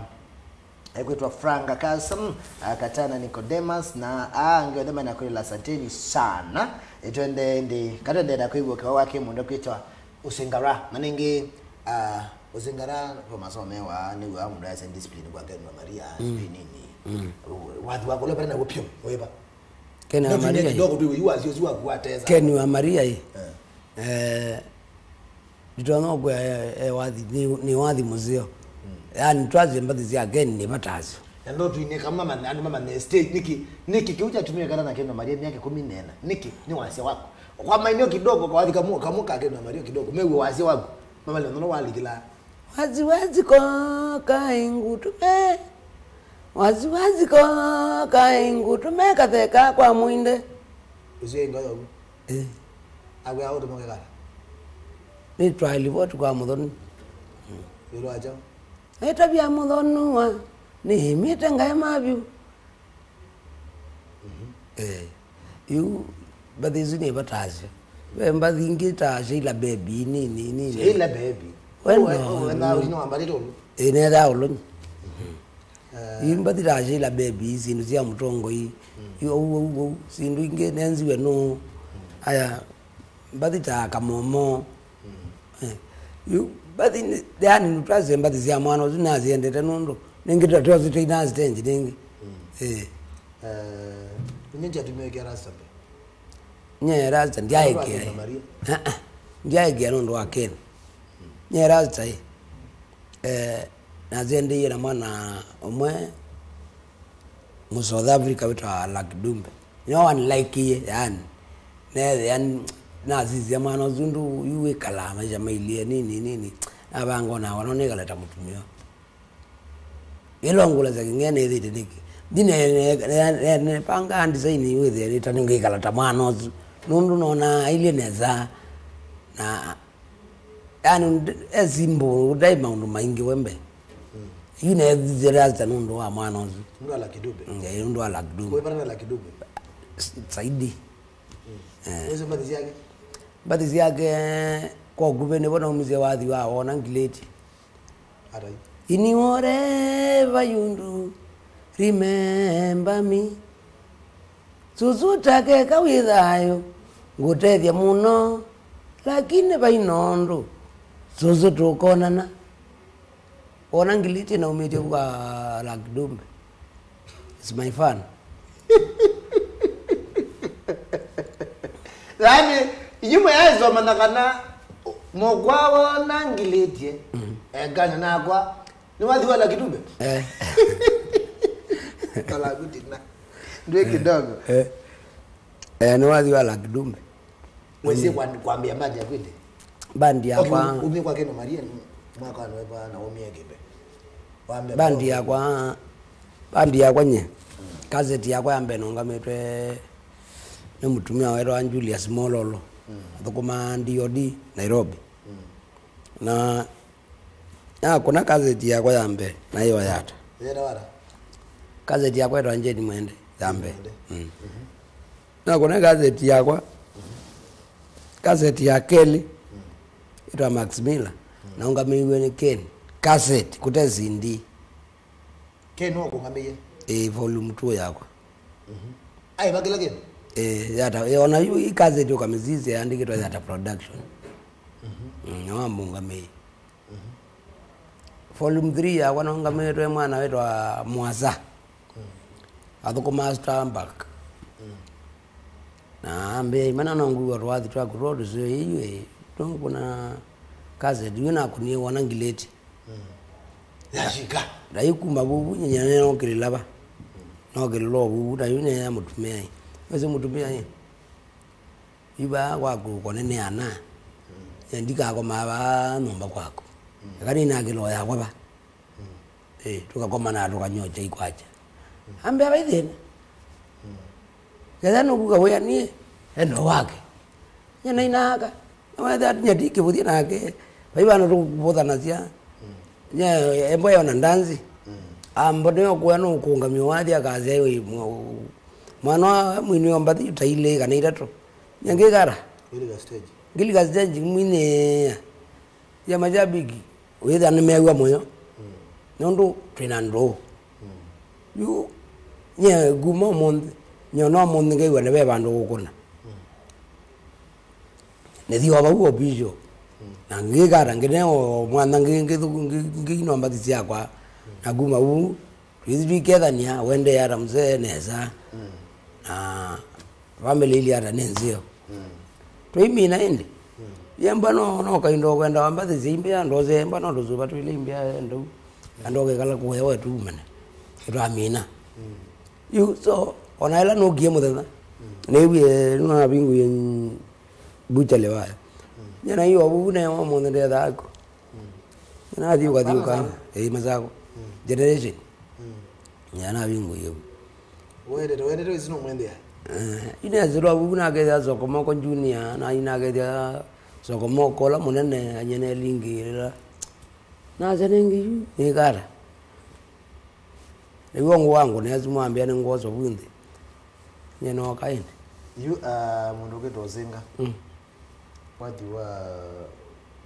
eh, kwitwa Franka Kasam, ah, Katana Nicodemus, na, ah, angĩ othe mena kwĩla asanteni sana. Itwende ndi, katwende na kwĩw'a kwa wake mũndũ kwitwa Ũsingara, na nĩngĩ, ah, Ũsingara, kwa masomo mewa, nĩ wa mũndũ ya discipline kwa Ken wa Maria, mm, nini. Mm. Wathi wa kũla pale na wopio, weba. Ken wa Maria. Kidogo tu, yu wazi, yu waku wateza. Ken wa Maria, eh. Eh. Eh, nditonya kwa, eh, eh, wathi, ni, ni wathi mũseo. Mm. Yaani, twazi mbathi sya Ken nĩ vatasyo. Na no tuine kama mama, andũ mama ne stage, niki, niki kiu kyatumie kana na Ken wa Maria miaka kumi na ĩna. Niki, ni wasya waku. Kwa maeneo kidogo, kwa wathi kamu, kamu ka Ken wa Maria kidogo. Mewe wasya waku. Mama leo no walikila. Wazi wazi ko kai ngutume. Wazi wazi ko kai ngutume katheka kwa mwinde. Usiwe inga yogu. Eh. Agwe au tumoke kala. Ni twa report kwa mũthoni. Yulu acha. Etavya mũthoni wa. Ni mite ngae mavyu. Mhm. Eh. Yu mbathi isu nĩ vatasyo. Ve mbathi ingĩ ta Sheila Baby, nini, nini. Sheila Baby. We no, we, we, na no. Ũsini wa mbathi tũlũ. Ĩ, netha ũlũnyi. Eh. Yu mbathi ta Sheila Baby, syĩndũ sya mũtongoi. Mm. Yu ũu, ũu, ũu. Syĩndũ ingĩ nenziwe nũ. Mm. Aya, mbathi ta Kamomo. Mm. Eh. Yu mbathi nĩ, yani, nĩtwasye mbathi sya mwana ũsu nasyendete nũndũ nĩngĩ twa-, twasitei na stage nĩngĩ. Mm. Eh. Eh, nĩ kyatumie kia rasta mbe. Nye rasta ndyaĩkĩa. Nũndũ wa Ken na Maria. Ah, ah. Ndyaĩkĩa nũndũ wa Ken. Mm. Nye rasta ĩ. Eh, nasyendeie na mwana ũmwe mũ South Africa wĩtawa Lucky Dube. Nĩwe wanlikeie, yani. Ne, yani, nasisya mwana ũsu ndu, yu wĩkalaa maisha mailie, nini, nini. Navanga ona wana nĩkala ta mũtumĩa. Ĩla ngũlasya kĩng'ea nĩthĩte nĩkĩ? Nthi ne-, ne-, ne-, ne-, nepangaa design wĩthĩe ta nĩngĩkala ta mwana ũsu. Nũndũ nona ailie nesa. Na, yani, nd-, e simple, ndaĩ maũndũ maingĩ we mbee. Mm. Yu neethĩie rasta nũndũ wa mwana ũsu. Nũndũ wa Lucky Dube? Mm, ĩĩ, nũndũ wa Lucky Dube. Kwĩvana na Lucky Dube? S-, zaidi. Mm. Eh. Wĩsĩ mbathi syake? Mbathi syake kwa ũkuvĩ nĩvo naumisye wathi wa wona ngilĩti. Atai. In whatever you do, remember me. Susu takeka wĩ thayũ, ngũtethya mũno, lakini vai na ũndũ, susu tũkonana. Wona ngiliti naumĩtye kwa Lucky Dube. It's my fan. Yaani, Inyuĩ mwaisomana kana mokwawa na ngilĩtye, mm, ekana nakwa, nĩwathiwa la kitumbe? Eh. Kalakutina. Ndwĩ kidogo. Eh. Eh, nĩwathiwa la kitumbe. Wĩsĩ kwa-, kwambĩa mbandi yaku ĩndĩ? Mbandi yakwa. Okay, umie kwa Keno Maria, mwaka wa nũepa na umie kĩmbe. Wambĩa mbandi yakwa, mbandi yakwa nye. Mm. Kaseti yakwa ya mbee nũngamĩtwe nĩ mũtumĩa wetwa Julius Mololo. Mm. Athũkũmaa D O D Nairobi. Mm. Na nakũna kaseti yakwa ya mbee, na ĩyo yata. Yeta wara? Kaseti yakwa yetwa Jane Mwende ya mbee. Mwende. Mm. Mhm. Nakũna kaseti yakwa, kaseti ya kelĩ, mm, ĩtwa Max Miller, mm, naũngamĩiw'e nĩ Ken. Kaseti, kũte C D. Ken wakũngamĩie? Ĩĩ, volume two yakwa. Mhm. Aĩ, vakĩla Ken? Ĩĩ, yata, ĩĩ, ona yu ĩ kaseti ũkamĩsisya yandĩkĩtwe Yata Production. Mhm. Mm, nĩwamũngamĩie. Mhm. Volume three yakwa naũngamĩtwe mwana wĩtwa Mwasa. Mm. Athũkũmaa Starbuck. Mm. Na ambĩa, "Imana no ngũa tũwathi twaku twa tũseo ĩyu, ĩ, tũkũna kaseti, yu nakũnie wona ngilĩti." Mm. Yashika. Na yu kuma vuvu, nyanya nokĩlĩla va. Mm. Nokĩlĩla o vuvu, na yu nĩya mũtumĩa ĩ. Wĩsĩ mũtumĩa ĩ? Yu vaa kwaku kũneneana. Mm. Ndikakomaa vaa nyũmba kwaku. Mm. Eka nĩnakĩloo yakwa va. Mm. Eh, tũkakomana tũkanywa chai kwakya. Mm. Ambĩa vai thĩna. Mm. Ketha nũkuka wĩa niĩ, enda wake. Nye nainaka. Nawetha atinya ndikĩvũthya nake. Vai vandũ tũkũvũthanasya. Mm. Nye embo yona ndanzi. Mm. Ambo nĩyo kũya nũkũngamio wathi akasya, "Ĩĩ, mwa-, mwana wa mwini wa mbathi ta ilĩ kana itatũ." Nyangĩkara. Ngilika stage. Ngilika stage mwinĩĩa. Ya mashabiki, wĩthĩa nĩmeew'a mũyo. Mm. Nũndũ twĩ na ndũũ. Mm. Yu, nye kuma ũmũnthĩ, nyona ũmũnthĩ ngew'a nĩ ve vandũ gũkũna. Mm. Nĩthi o vau official. Mm. Na ngĩkata ngĩne o mwanya ngĩ-, ngĩthu-, ngĩ-, ngĩino mbathi syakwa. Mm. Na kuma vau, twĩthi twĩkethania, ũendee ata mzee nesa. Mm. Na family ili ata nĩ nzeo. Mm. Twaimina ĩndĩ. Mm. Yemba no, no kaindo kwenda wamba thĩ imbĩa, ndoze yemba no tũsuva twĩle imbĩa ndau. Andũ ũkĩkala kũya wetu umene. Twamina. Mm. Yu, so, ona ĩla nũkie mũthenya. Mm. Nĩwie nũnavinguie bucha lewaya. Mm. Nyana iyo vuvu nayo mũthenya ndethaako. Mm. Nathiũka thiũka. Masako? Ĩĩ, Masako. Mm. Generation. Mm. Ya, navingũie vu. Wendete, wendete wĩsĩ nũmwendea? Eh, inezĩlwa vuvu nakethĩa Sokomoko Junior, na inakethĩa Sokomoko ũla mũnene, anyene lingĩĩla. Nasya nĩngĩ yu, nĩkata. Nĩw'o ngũ wangu, nesu mwambĩa nĩ ngwoso vu nthĩ. Nye nooka ĩndĩ. Yu, ah, mũndũ ũkĩtwa Ũsĩnga. Mm. Wathi wa,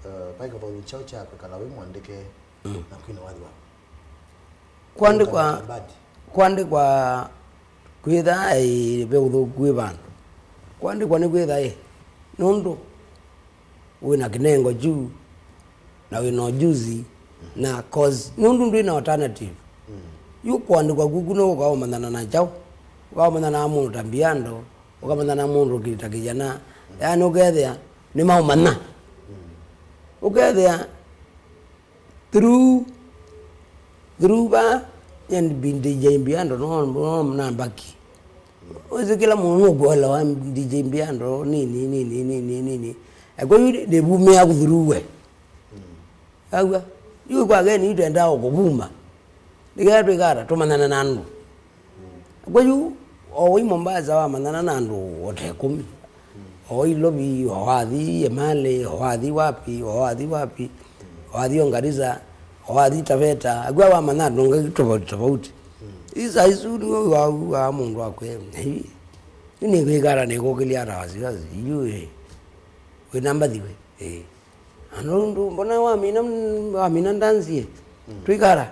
uh, vai kĩvathũkany'o kyaũ kya kwĩkala wĩ mũandĩke, mm, na kwina wathi waku? Kwandĩkwa, kwandĩkwa kwĩtha, ĩ, ve ũthũku wĩ vandũ. Kwandĩkwa nĩ kwĩtha, ĩ, nũndũ wĩ na kĩnengo kyu, na wĩ na ũjuzi, na cause nũndũ ndwĩ na alternative. Mm. Yu kũandĩkwa kuku no ũkaũmanyana na kyaũ, ũkaũmanyana na mũndũ ta Mbiando, ũkamanyana na mũndũ kĩta kĩjana, yaani ũkethĩa nĩmaũmanya. Mm. Ũkethĩa through, through va, yani D J Mbiando no, no nambaki. Wĩsĩ kĩla mũndũ nũkũelewa D J Mbiando nini, nini, nini, nini. Ekwa yu ndĩvumĩa kũthuruwe. Aw'a, yu kwa geni yu twendaa o kũvuma. Nĩkenda twĩkata, tũmanyane na andũ. Ekwa yu, o wĩ Mombasa wamanyana na andũ o ta ĩkũmi. O wĩ Nairobi, o wathi Emali, o wathi wapi, o wathi wapi, o wathi o Garissa, o wathi Taveta, akw'a wamanya andũ ngĩ tofauti tofauti. Isa isu nĩwe wa, wa mũndũ akwe, "Hey, nĩkwĩkata nĩkũkĩlya ata wasiwasi, yu, eh, wĩna mbathi we, eh." Andũ ndũ, mbona wamina, wamina ndanzie? Mm. Twĩkala.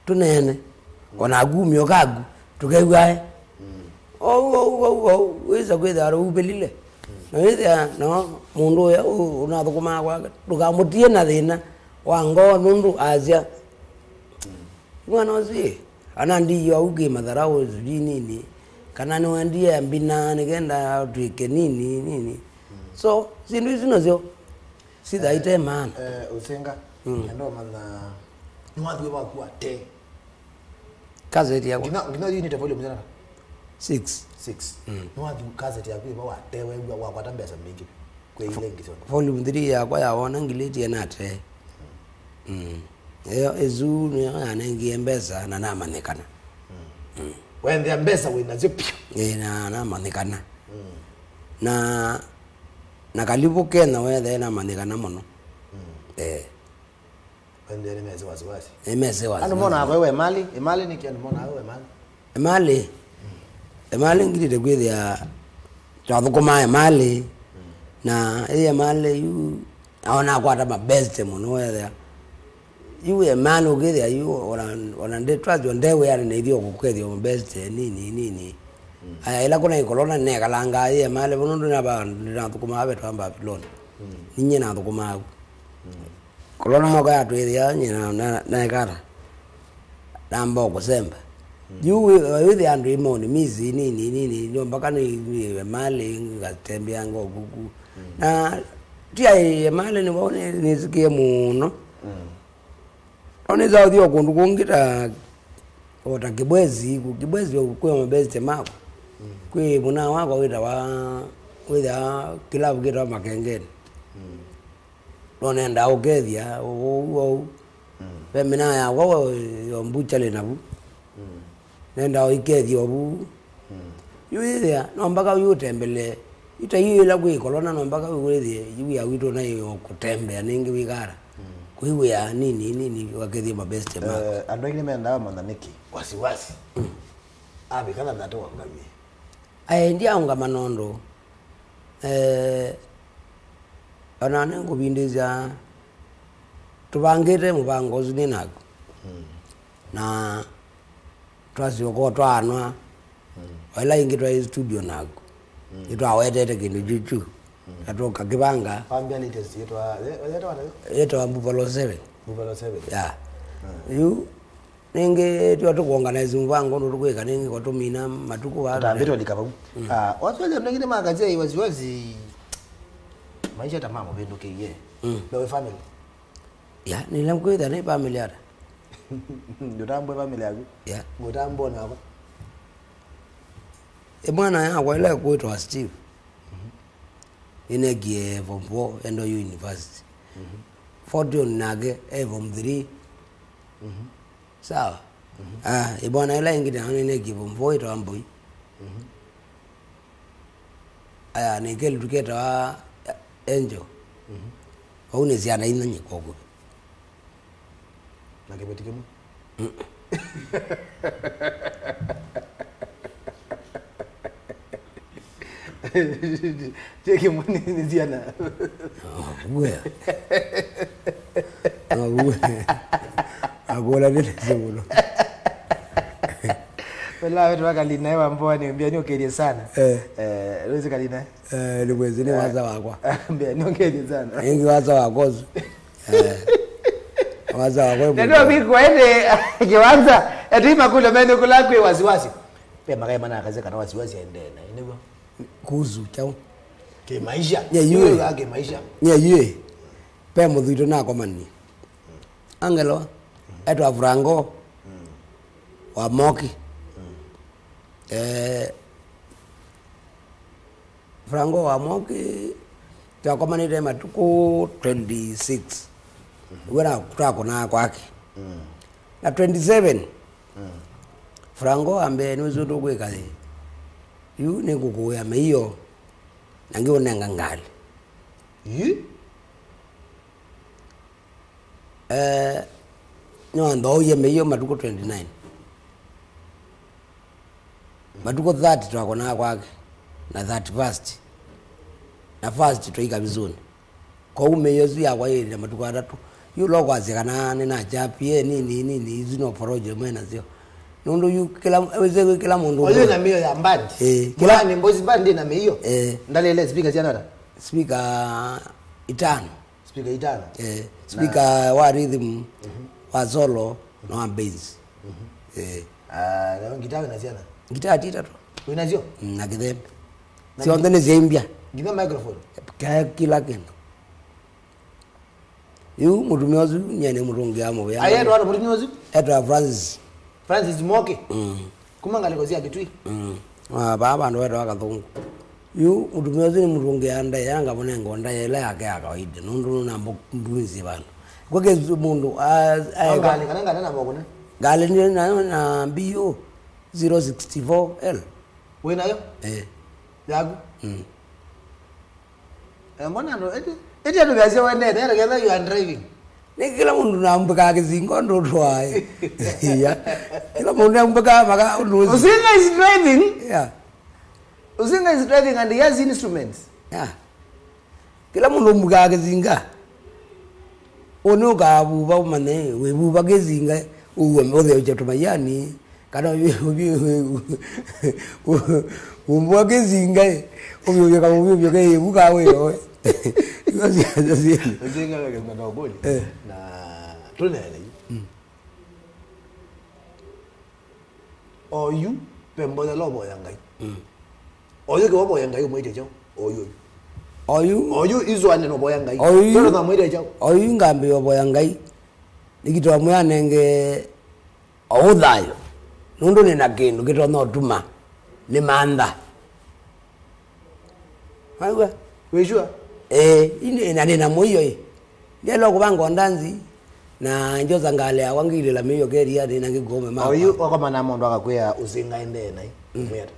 Tũneene. Mm. Ona kumio kaku, tũkew'ae. Mm. Ou, ou, ou, ou, wĩsa kwĩthĩa ũvĩlile. Mm. Na wĩthĩa, no, mũndũ ũya ũ-, ũnathũkũmaa kwake, ndũkamũtie na thĩna wa ngoo nũndũ asya. Mm. Mwana ũsu ĩ, ana ndiyo au kĩ matharaũ sijui nini, kana nĩwendie mbina nĩkenda twĩke nini, nini. So syĩndũ isu nasyo sithaite maana. Eh, Ũsenga, mm, enda ũmanya nĩwathiwe waku ate. Kaseti yakwa. Nginya nginya unite volume zana? Six. Six. Mm. Nĩwathi kaseti yaku iva wate wew'a wakwata mbesa mbingĩ kwĩ ile ingĩ syonthe. Volume three yakwa ya wona ngilĩtie nate. Mm. Ĩyo ĩsu nĩyo yanengie mbesa na namanyĩkana. Wendea mbesa wĩ nasyo piũ. Ĩ, na namanyĩkana. Na na kalivu Kenya wethee namanyĩkana mũno. Eh. Wendea nĩ mesi wasiwasi. Nĩ mesi wasiwasi. Andũ monaa kwa we mali, mali nĩ kĩ andũ monaa we mali? Mali. Mali ngilĩte kwĩthĩa twathũkũmaa mali. Na ĩĩ mali yu aona akwata mabeste mũno wethĩa. Yu emali ũkĩthĩa yu ona ona ndetwazyo ndewĩana na ithyĩ ũkũkethĩa mabeste nini nini. Aya ĩla kuna ikolona nekalanga ĩĩ mali nũndũ naba ndinathũkũmaa vetwa Babylon. Ninye nathũkũmaa. Kolona moka yatwĩthĩa nyina na na ekata namba kũsemba. Yu wĩthĩa andũ imoni misi nini nini nyo mpaka nĩ mali ngatembea ngokuku. Na tia mali nĩ wone nisikie mũno. Oneza ũthio kũndũ kũngĩ ta ota Kibwezi, ku Kibwezi kwĩ mabeste mako. Kwĩ mũna wakwa wĩtawa wĩthĩa kilavu kĩtawa Makengeni. No nendaa ũkethya ũu ũu. Ve mĩnaa yakwa yo mbuchalĩ navu. Nendaa ũikethya ovu. Yu yĩthĩa no mpaka yu ũtembelee. Yu ta yu ĩla kwĩ kolona no mpaka yu wĩthĩe yu wĩa witũ na ĩyo kũtembea nĩngĩ wĩkala. Kwĩwĩa nini nini wakethie mabeste mako. Eh, andũ aingĩ nĩmendaa manya nĩkĩ wasiwasi. Avika na ndata wangamie. Aendi aũngama nũndũ eh, ona nĩngũvindĩsya tũvangĩte mũvango ũsu nĩ naku. Na twasyoka twaanwa o ĩla ĩngĩ twaĩ studio naku. Nĩtwawetete kĩndũ kyũkyu na tũkakĩvanga. Wambĩa latest yĩtwa yĩtwa Buffalo seven. Buffalo seven. Ya. Yu nĩngĩ tio tũkuorganize mũvango ũndũ tũkwĩka nĩngĩ kwa tũmina matukũ vaa. Tambĩte ũlika vau. Ah, wasiwasi andũ aingĩ nĩmakasya wasiwasi maisha ta mamũvĩndũkĩie. Na wĩ family. Ya, nĩla kwĩthĩa nĩ family ata. Ndũtambwe family yaku. Ya. Ngũtambwa nakwa. Ĩ mwana yakwa ĩla ĩkwĩtwa Steve. Nĩnekie form four endo university. Fortune nake e form three. Sawa. Ah, ĩbwana ĩla ĩngĩ nayo nĩnekie form four ĩtawa Mbũi. Aya nĩ kelĩtu ketawa Angel. Vau nĩ syana inya nyie kwa ũkuvĩ. Na kĩveti kĩmwe. Kĩmwe nĩ syana. Uwe. Uwe. Akũla nĩ mũno. Wela wetu wa Kalina wa Mboa nĩ mbia nĩ ũkĩrie sana. Eh. Eh, Rose Kalina. Eh, nĩ mwezi nĩ waza wakwa. Mbia nĩ ũkĩrie sana. Nĩ waza wakwa ũsu. Eh. Waza wakwa. Ndio biko ende kiwanza. Eti makula menu kula kwe wasiwasi. Pe magai mana akaze kana wasiwasi ende na. Nĩguo. Kuhusu chao. Kimaisha. Yeah, you. Kimaisha. Yeah, you. Pe mũthwito nakomanie. Angelo etwa Frango wa Moki. Eh, Frango wa Moki twakomanĩte matukũ twenty-six. Wĩra twakũnaa kwake. Na twenty-seven Frango ambe nĩwĩsĩ ũndũ ũkwĩka ĩ. Yu nĩngũkũĩa mĩio na ngĩũnenga ngalĩ. Ĩ? Eh, nĩwanthooie mĩio matukũ twenty-nine. Matukũ thirty twakonaa kwake, na thirty-first, na first twaika visũnĩ. Kwoou mĩio ĩsu yakwa yĩĩlile matukũ atatũ. Yu lo kwasya kana nĩnakyapie nini nini, isu no porojo mwe nasyo. Nũndũ yu kĩla wĩsĩ kwĩ kĩla mũndũ. Oyu na mĩio ya band. Eh, kĩla ni mbozi band na mĩio. Eh. Ndalele speaker sya nata? Speaker itano. Speaker itano. Eh, speaker wa rhythm, wa solo, na wa bass. Eh. Ah, na ngita na syana. Ngita tita tu. Wĩnasyo? Mm, na kĩthembe. Syonthe nĩ syaimbya. Nginya microphone. Ae kĩla kĩndũ. Yu mũtumĩa ũsu nyie nĩmũtũngĩaa mũvea. Ayetwa ata mũtumĩa ũsu? Etwa Francis. Francis Mwoke. Mm. Kuma ngalĩko sya Kitui. Mm. Ah, vaa vandũ wetawa Kathũngũ. Yu mũtumĩa ũsu nĩmũtũngĩaa ndaĩa, ngamũnenga ndaĩa ĩla yake ya kawaida, nũndũ nũnambunzi vandũ. Kwake mũndũ a- aeka- ngalĩ kana ngane na mokune? Ngalĩ nĩ na, na B O zero sixty-four L. Wĩ nayo? Eh. Yaku? Mm. Eh, mbona andũ, eti, eti andũ measya wendete, ela ketha you are driving. Nĩ kĩla mũndũ nambĩkaa kĩsinga ũndũ ũtwae. Iya. Kĩla mũndũ nambĩkaa maka ũndũ ũsi. Usinga is driving. Yeah. Usinga is driving and he has instruments. Yeah. Kĩla mũndũ ũmbĩkaa kĩsinga. Ũnĩ ũkavuva ũmanye, wĩvuva kĩsinga, ũtheũkya tũmaiani. Kana ũmboa kĩsinga ĩ, ũvyũvyũka, ũvyũvyũka ĩ, vuka wĩoe. Icio sya- sya- sya- Ũsinga weke mwana ũkũlya. Eh. Na tũneene yu. Mm. Oyu pe mboya lo boya Ngai. Mm. Oyu ke boya Ngai, umwite chao. Oyu. Oyu. Oyu izo ane no boya Ngai. Oyu. Pero na mwite chao. Oyu ngambe yo boya Ngai. Nikitwa mwanenge o thayũ, nũndũ nĩ na kĩndũ kĩtonya ũtuma nĩmantha. Waigua? Wĩ sure? Ĩĩ, ĩndĩ na nĩ na mũio ĩ. Ndĩenda kũvanga ndanzi, na njosa ngalĩ yakwa ngilĩla mĩio keria, nĩ na ngĩkũũme makwa. Oyu wakomana na mũndũ akakwĩa ũsinga endee naĩ. Mm. Mwĩata.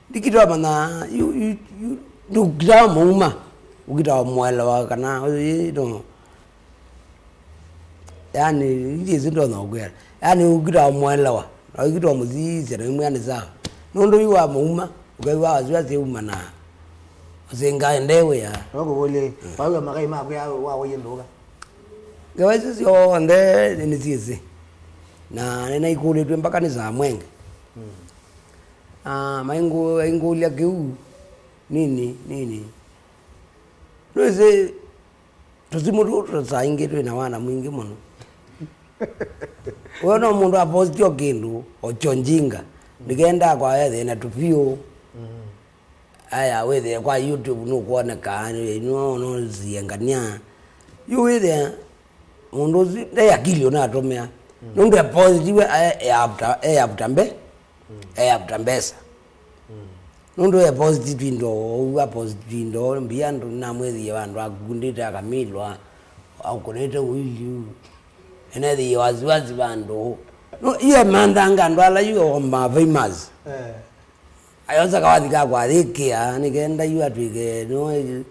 Ndikitwa mana, yu, yu, yu, ndukitwa mũuma, ukitwa mwelewa kana, ĩĩ, no. Yaani, ingi isi ndonya ũkwĩa. Yaani, ũkita mwelewa, na ũkita mũsisya, na imwĩa nĩ sawa. Nũndũ yu wa mũuma, ũkew'a wasiwasi uma na ũsinga ende wĩa. No kũkũlye, waw'a makai maku ya wa waiye ndũka. Ngewa isu syonthe nĩnĩsyĩsĩ. Na nĩnaikũlĩtw'e mpaka nĩ saa mwenge. Mm. Ah, maingũ-, aingũlya kĩu, nini, nini. Nĩwĩsĩ, Tũsimũ tũtũ saa ingĩ twĩ na wana mwingĩ mũno. Wona mũndũ apostie o kĩndũ, o kyo njinga, nĩkendaa kwa ethĩe na tũpiũ. Mm. Aya, wĩthĩe kwa YouTube nũkwoneka, nũnũsiengania. Yu wĩthĩa mũndũ ũsu nde akili ũnatũmĩa. Mm. Nũndũ apostie, e, e avuta, e avuta mbe. Mm. Eyavuta mbesa. Mm. Nũndũ eposti twindo, ũu aposti twindo, mbia andũ namwĩthie vandũ akundĩte akamilwa, aũkũnĩte ũiliu, enethie wasiwasi vandũ. No, iye manthanga andũ ala yu o ma famous. Eh. Ayosa kawathi ka kwathĩkĩa, nĩkenda yu atwĩke, no, mm,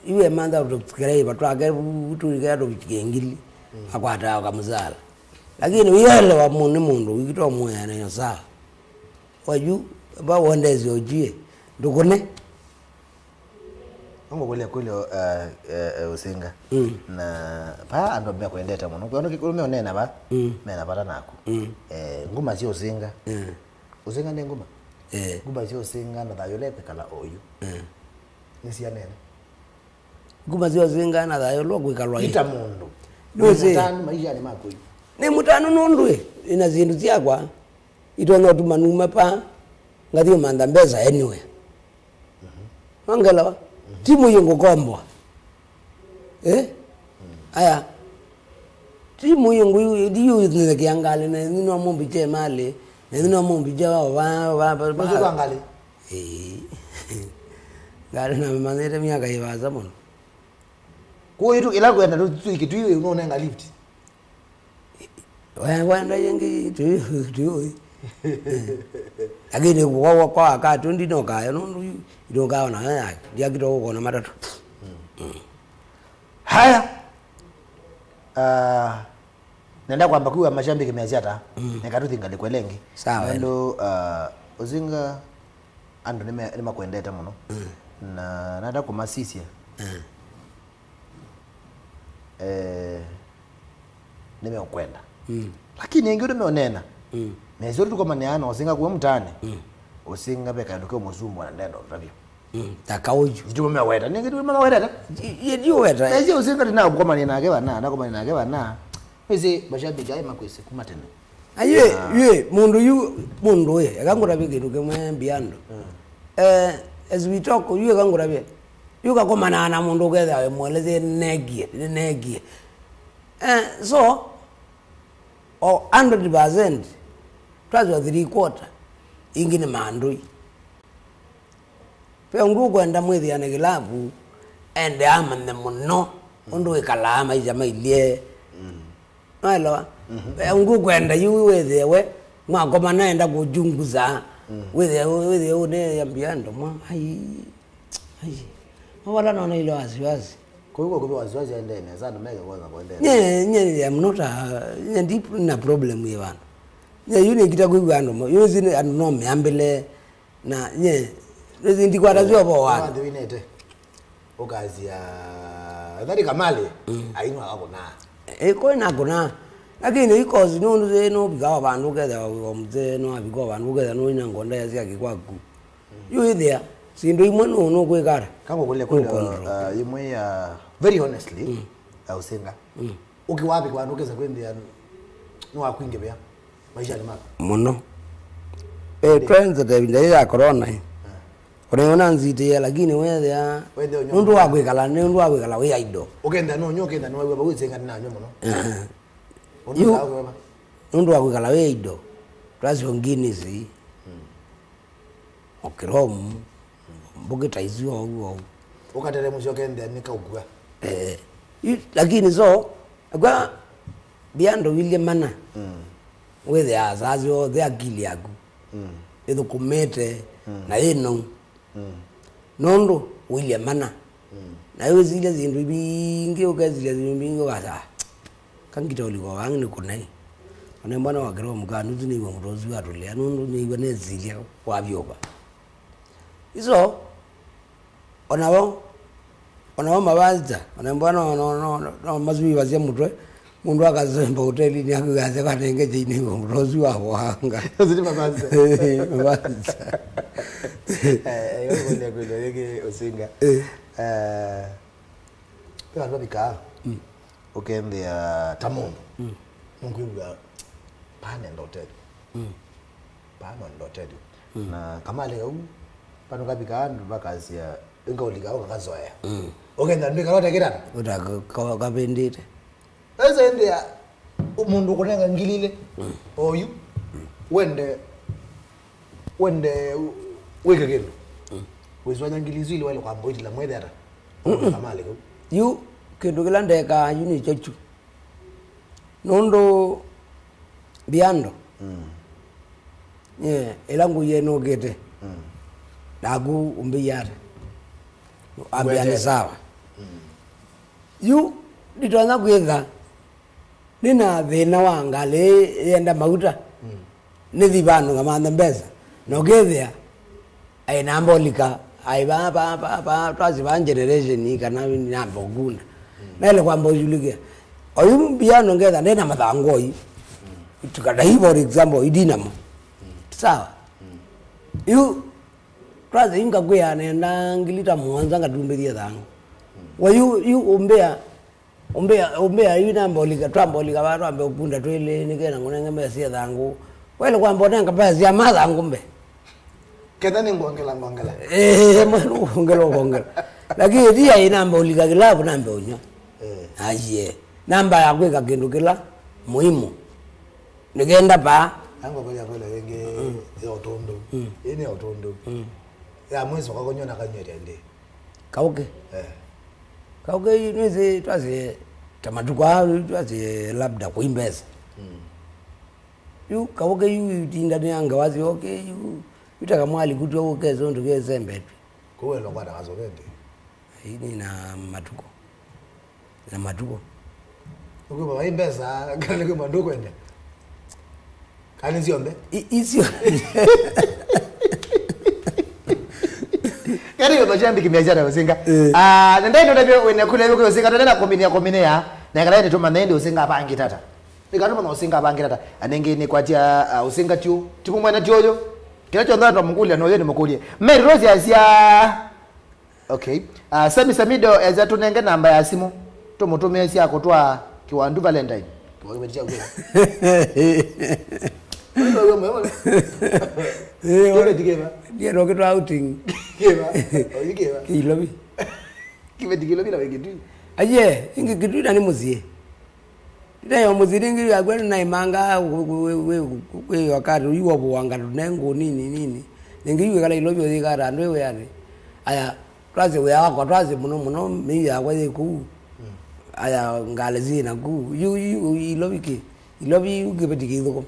yu emantha tũkĩrei vatwake, tũikea tũvikie ngili, mm, akwata kamũsala. Lakini wĩelewa mu-, nĩ mũndũ wĩkĩtwa mũeanĩo sawa. Wayu, va wondesye ũtwie, ndũkũne. Ngũkũlya kwĩlyo, eh, eh, eh, ũsinga. Mm. Na va andũ mekwendete mũno. Kwĩ andũ kĩkũlũ meũneena va, mm, mena vata naku. Mm. Eh, nguma sya ũsinga. Mm. Ũsinga nĩ nguma? Eh. Nguma sya ũsinga na thayũ ũla ĩkwĩkala oyu. Mm. Nĩ sya nene. Nguma sya ũsinga na thayũ ũla ũkwĩkalwa ĩ. Ita mũndũ. Nũsĩ. Nĩ mũtanu maishanĩ maku ĩ. Nĩ mũtanu nũndũ ĩ, ĩna syĩndũ syakwa, itonya ũtuma numa pa, ngathi ũmantha mbesa anywhere. Mhm. Wangelewa? Mhm. Ti mũio ngũkomboa. Eh? Mm. Aya. Ti mũio ngũyu, ndiyo nĩthekia ngalĩ, na ĩno no mũmbiche malĩ, na ĩno no mũmbiche wa, wa, wa, wa, Mũcio kwa ngalĩ? Ĩĩ. Ngalĩ namanyĩte myaka ĩvaasa mũno. Kwoou ĩla kwenda tũ-, tũikĩtwi nũnenga lift. Wa-, wenda yĩngĩ tũi-, tũi-, lakini kwa, kwa, kwa wakati ndinokayo nũndũ yu, ndinokaona, eh, ndiakita ũkona matatũ. Mm. Mm. Haya. Ah, nenda kwamba kuwa mashabiki measya ata. Mm. Neka tũthi ngalĩko ĩla ĩngĩ. Sawa. Nũndũ, ah, ũsinga andũ nĩme-, nĩmakwendete mũno. Mm. Na nenda kũmasisya. Mm. Eh, nĩmeũkwenda. Mm. Lakini ĩngĩ ũndũ meũneena, mm, mesĩ ũndũ tũkomanĩaa na ũsinga kuo mũtaanĩ, mm, ũsinga ve kaĩndũ keũmũsumbũa na ndenda ũtavya. Mm. Ta kaũyu. Itumo meweta, nĩngĩ tumo mewetete. Ye ndiũweta. Mesĩ ũsinga ndinakũkomanĩa nake vana, nakomanĩa nake vana. Mesĩ mashabiki aĩ makwĩsĩ kuma tene. Ayĩ, ah, yĩ, mũndũ yu, mũndũ ĩ, eka ngũtavye kĩndũ kĩmwe mbiandũ. Mm. Eh, as we talk, yu eka ngũtavye. Yu kakomanaa na mũndũ ũkethĩa wĩmũelesye nĩneekie, nĩneekie. Eh, so, o hundred percent, twasyo three quarter, ingĩ nĩ maandũi. Ve ũndũ ũkwenda mwĩthĩane kĩlavu, ende amanye mũno ũndũ wĩkalaa maisha mailyĩ. Naelewa? Ve ũndũ ũkwenda yu wĩthĩe we, mwakoma naenda kũchunguza. Wĩthĩe, wĩthĩe ũneambia andũ mwa, ai, ai. Mawala naona ile wasiwasi. Kwa hivyo, kwa wasiwasi aendee nesa, andũ meke kwanza kuendea. Nye, nye, I'm not a, nye ndi na problem ye vandu. Nye, yu nĩkita kwĩw'a andũ, mo, yu si andũ no meambĩle, na, nye, nĩsĩ ndikwata syo vo wa. Wathi winete. Ũkasya, ethari Kamali, ainwa akakũnaa. Ĩkoi nakũnaa. Lakini ikosi nũndũ nũvika o vandu ũkethĩa o mzee no avika o vandu ũkethĩa nũina ngonda ya syake kwaku. Yu ĩthĩa, syĩndũ imwe nũ, nũkwĩkara. Kangũkũlya kwĩlyo, uh, imwe ya, very honestly, ya ũsinga. Ũkĩwavĩkwa andũ ũkesa kwĩnthĩa nĩwakwingĩvĩa maishanĩ maku. Mũno. Eh, twenze ĩvinda yĩĩ ya corona ĩ. Ũnaiona nzitĩe, lakini wethĩa, nũndũ wa kwĩkala, nũndũ wa kwĩkala wĩ idle. Ũkenda nũnyũ, ũkenda nũwaw'a vau ĩsinga nĩnanywa mũno. Yu, nũndũ wa kwĩkala wĩ idle, twasyo Guinness, o kĩromu, mbũkĩ ta isu ou ou. Ũkatelemũsya ũkendea nĩ kaũkua. Eh, yu, lakini so, akwa, bia ndũvilye mana. Wĩthĩaa saa syonthe akili yaku ĩthũkũmĩte na yĩ nou. Nũndũ ũilye mana. Na wĩsilya syĩndũ mbingĩ, ũkesilya syĩndũ mbingĩ, ũkasa, "Ah, kangita ũliko vangĩ nĩ kũnai." Ona mbwana wakĩra mũkaa nusu nĩiwa mũtosi watũlĩa, nũndũ nĩiwa nesilya wavyũka. Iso, onao, onao mavasita, ona mbwana no, no, no, no, no masuvasya mũtwe, mũndũ akasemba hotelinĩ akwĩw'a ase vanenge kyainĩ mũtosi wa voanga. Ũsu nĩ mavasita. Mavasita. Eh, eh, yo kũlya kwĩlwa yĩngĩ ũsinga. Eh. Eh, Ve vandũ vavikaa, ũkethĩa ta mũndũ, nũkwĩw'a, "Paa nenda ũtethyo. Paa nenda ũtethyo." Na kamalĩ kau, vandũ kavikaa, andũ makasya, "Ĩnga ũlika ũkakazoea." Ũkenda ndwĩkala ũtekĩtana. Ũtakavĩndĩte. Esa ĩndĩa, mũndũ ũkũnenga ngili ilĩ, oyu, wende, wende wĩke kĩndũ. Wĩswanya ngili isu ilĩ waile kwamba ũitila mwĩthĩ ata? Kamalĩ kau. Yu, kĩndũ kĩla ndekaa yu nĩkyo kyu. Nũndũ mbiando, nye, ĩla ngũie nũkĩte, naku ũmbĩie ata? Ambĩa nĩ sawa. Yu, nditonya kwĩtha nĩna thĩna wa ngalĩ yenda mauta. Nĩthi vandũ ngamanthe mbesa. Na ũkethĩa, aĩ namba ũlika, aĩ va, va, va, va, twasi va generation ii kana namba ũkunda. Naĩle kwamba ũsyũlũkĩa. Oyu mbiano ngetha ndena mathangũ oyu. Tukadai, for example, idinamo. Sawa? Yu, twasi ngakwĩa nenda ngili ta mũonza ngatumbĩthie thangũ. Wa yu, yu ũmbĩa, ũmbĩa, ũmbĩa yu namba ũlika, twamba ũlika va, twambe ũkunda twĩlĩ, nĩkena ngũnenge mbesa sya thangũ. Wele kwamba ũnenga mbesa sya mathangũ mbe. Ketha nĩ ngongela, ngongela. Eh, mwana ngongela, ngongela. Lakini tia inamba ulika kilabu nambe unywa. Eh. Aye. Namba ya kwĩka kĩndũ kĩla muhimu. Nĩkenda pa. Ango kwa ya kwela yenge ya ũtũndũ. Ĩĩ nĩ ya ũtũndũ. Ya mwezi kwa konywa na kanywa ndi. Kauke. Eh. Kauke yu nĩsĩ twasĩ ta matukũ aa twasĩ labda kũi mbesa. Yu kauke yu itinda nĩ anga wasĩ oke yu. Yu ta kamwali kutwa ũkesa ũndũ kesembetwe. Kũu elo kwata wasovete. Ĩĩ nĩ na matukũ. Na matukũ. Ũkwĩva vai mbesa kana kwĩ maũndũ ũkwenda? Kana nĩ syonthe? I- Icio. Karibu mashabiki biashara usinga. Eh. Ah, nenda ndo ndio wene kule yuko usinga tena komini ya komini ya. Na kana ndio tumana ndio usinga bangi tata. Nĩ kana tumana usinga bangi tata. Anenge nĩ kwatia, ah, usinga tio. Tipu mwana tio yo. Kila chonda twa mkulia no yo ni mkulie. Mary Rose asia. Okay. Ah, Sami Samido eza tunenge namba ya simu. Tũmũtũmĩe sya kũtwaa Kĩwandu Valentine. Kĩwandu Valentine. Wewe mwe. Wewe tikeva. Ndiye ndo kitwa outing. Keva. Oyu keva. Kilobi. Kĩveti kĩlo vila wĩ Kĩtui. Aye, ĩngĩ Kĩtui na nĩ mũsyĩ. Ndĩnayo mũsyĩ nĩngĩ yakwa nĩnaĩmanga wĩ wakati ũyu wa vũanga tũnengũ nini nini. Nĩngĩ yu wĩkala Ilovi ũyĩkata andũ ĩ wĩanĩ. Aya, twasye wĩa wakwa twasye mũno mũno mĩi yakwa yĩ kũu. Aya ngalĩ syĩ na kũu. Yu, yu, Ilovi kĩ? Ilovi yu kĩveti kĩithũkũma.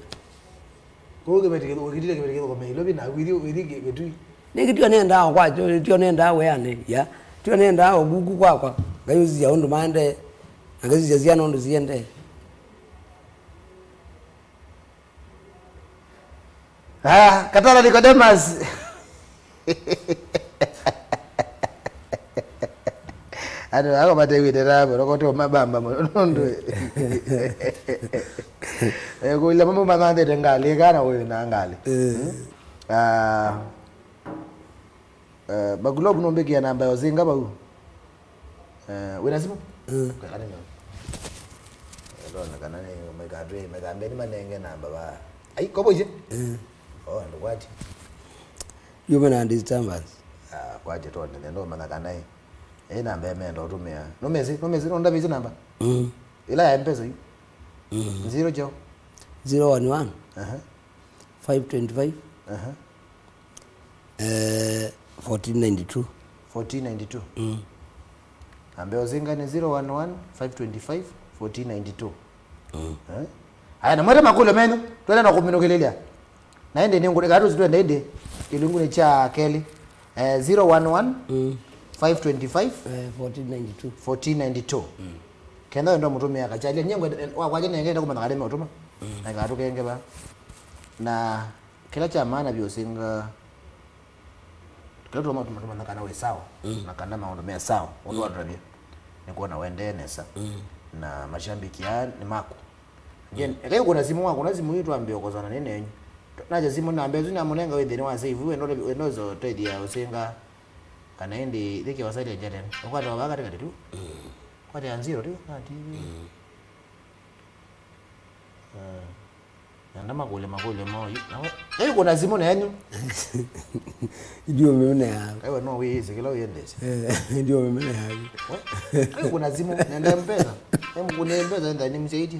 Kũu kĩveti kĩthũ-, ũkĩtile kĩveti kĩthũkũme Ilovi naku ithi ũithi Kĩ-, Kĩtui. Nĩngĩ tio nendaa o kwakyo, tio nendaa wĩanĩ, ya. Tio nendaa o kuku kwakwa. Ngayũsisya ũndũ maendee. Na ngasisya syana ũndũ siendee. Ah, Katala Nicodemus. Andũ ako matewĩte thaa mũno, kote ũmabamba mũno, nũndũ. Eh, kũlya mambo mathandĩte ngalĩ, kana ũyũ na ngalĩ. Eh. Hmm? Ah, eh, Bagulobu nũmbĩkĩa namba ya ũsinga vau. Eh, wĩna simũ? Mm. Kana nĩ. Ndona kana nĩ, mekatwĩ, mekambeni manenge namba ba. Ai, kobo ici? Mm. Oh, ndũkwati. Yume na disturbance. Ah, kwati tone, nendo mana kana ĩ. Ĩ namba ĩmenda ũtũmĩa. Numesi, numesi, nonda mesi namba. Mm. Ila ya M-Pesa yu. Mm. Zero jo. Zero one one. Aha. Five twenty-five. Aha. Eh, fourteen ninety-two. Fourteen ninety-two. Mm. Namba ya ũsinga nĩ zero one one, five twenty-five, fourteen ninety-two. Mm. Eh? Aya, na mwete makũlyo menyu, twende na kũminũkĩlĩlya. Na ĩndĩ nĩ ngũrĩka tũsi twende ĩndĩ kĩlungunĩ kya kelĩ. Eh, zero one one, mm, five twenty-five, eh, fourteen ninety-two. Fourteen ninety-two. Mm. Kenda wenda mũtũmĩa kachalya. Nyie ngwenda, eh, wakwa nengenda kũmanya kana meũtũma. Mm. Na ngatũkenge va. Na kĩla kya maana vyũ ũsinga, kĩla tũtũma tũmanya kana wĩ sawa, mm, na kana maũndũ me sawa, ũndũ, mm, watũtavya, nĩ kwona wendee nesa. Mm. Na mashambiki aa nĩ maku. Again, mm, ekai ũkũna simũ, wakũna simũ yu twambie ũkosana nĩ nenyu. Naja simũ namba ĩsu namũnenga wĩ nthĩnĩ wa save, wenda ũtethya ũsinga, kana ĩndĩ thĩkĩ wasalia Jalen. Ũkwata wa vaa katĩkatĩ tu. Mm. Kwata ya nziro tu, na T V. Mm. Eh. Nenda makũlye makũlyo moo yu. Nawe, ĩ kũna simũ nenyu. Ndio mĩmene yaku. Kaiwa no wĩĩsĩ kĩla ũyendesya. Eh, ndio mĩmene yaku. We, ĩ kũna simũ, nenda M-Pesa. Ĩ mũkũne M-Pesa, enda nĩ msaidia.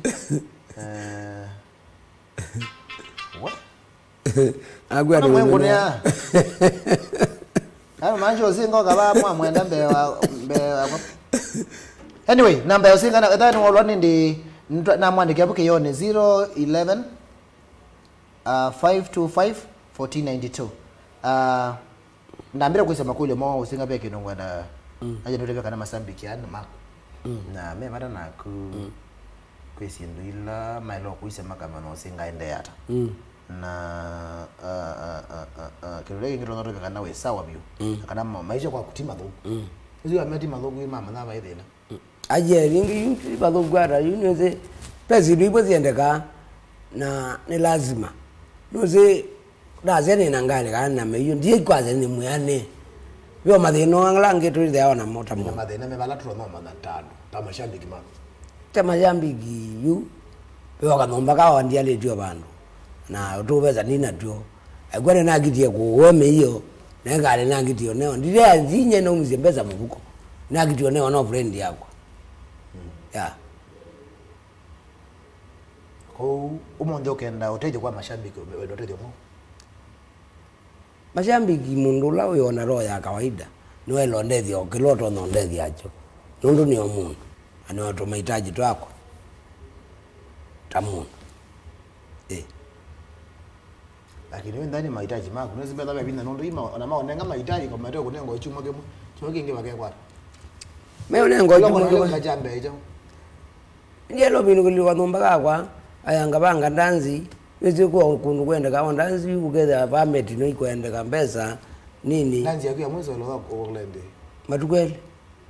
Eh. What? Akwĩa. Ana mwengũnĩa. Kana manjo singo kaba mwa mwenda mbee wa, mbee wa. Anyway, namba ya ũsinga na, ethani wolwa nindi, namwandĩkĩa vukĩyonĩ zero eleven, uh, five two five, fourteen ninety-two. Uh, ndambĩte kwĩsya makũlyo moo ũsinga ve kĩndũ ngwenda. Mm. Naja nĩũtavya kana masambiki aa nĩ maku. Mm. Na me vata naku. Mm. Kwĩ syĩndũ ila maĩle kũisya makamanya ũsinga aendee ata. Mm. Na, uh, uh, uh, uh, uh, kĩndũ kĩngĩ kĩtonya tũvika kana wĩ sawa vyũ. Mm. Na kana ma-, maisha kwaku ti mathũku. Mm. Ũsu wamea ti mathũku, ĩ mamanya vai thĩna. Mm. Aje, ĩngĩ yu ti mathũku ata, yu nĩsĩ, ve syĩndũ imwe syendekaa, na nĩ lazima. Nũsĩ, ndasya nĩ na ngalĩ kana na mĩio, ndiye kwasya nĩ mwĩanĩ. Yo mathĩna ala angĩ twĩthĩawa namo ta mo. Na mathĩna me vala tũtonya ũmanya ta andũ, ta mashabiki maku. Te mashabiki yu, ve o kanyũmba ka wandialĩtw'e vandũ, na tũvesa ninatw'o. Akw'a nĩnakitie kũũe mĩio, na ĩkalĩ nakitie ũneo. Ndilea nzinye naumisye mbesa mũvuko. Nakitie ũneo no friend yakwa. Mm. Yeah. Kwoou, ũmũnthĩ ũkenda ũtethyo kwa mashabiki, wenda ũtethyo mwaũ? Mashabiki, mũndũ ũla wĩona roho ya kawaida, nĩwaĩle ũndethya o kĩla ũtonya ũndethya nakyo, nũndũ nĩ o mũndũ, na nĩ o tũmahitaji twakwa ta mũndũ. Ĩ. Lakini wĩ nthani mahitaji maku, nĩsĩ mbetha ve vinya nũndũ ima, ona maũnenga mahitaji kwa mateo kũnenga o kyumwa kĩmwe, kyumwa kĩngĩ vakekwata. Meũnenga o kyumwa kĩmwe. Kĩla kya mbee kyaũ? Ndielo vinũkĩlilwa nyũmba kakwa, ayanga vanga ndanzi, wĩsĩ kwa kũndũ kwendeka o ndanzi, ũkethĩa permit no ikwendeka, mbesa nini. Ndanzi yaku ya mwiso ĩlola ũkũlende? Matukũ elĩ.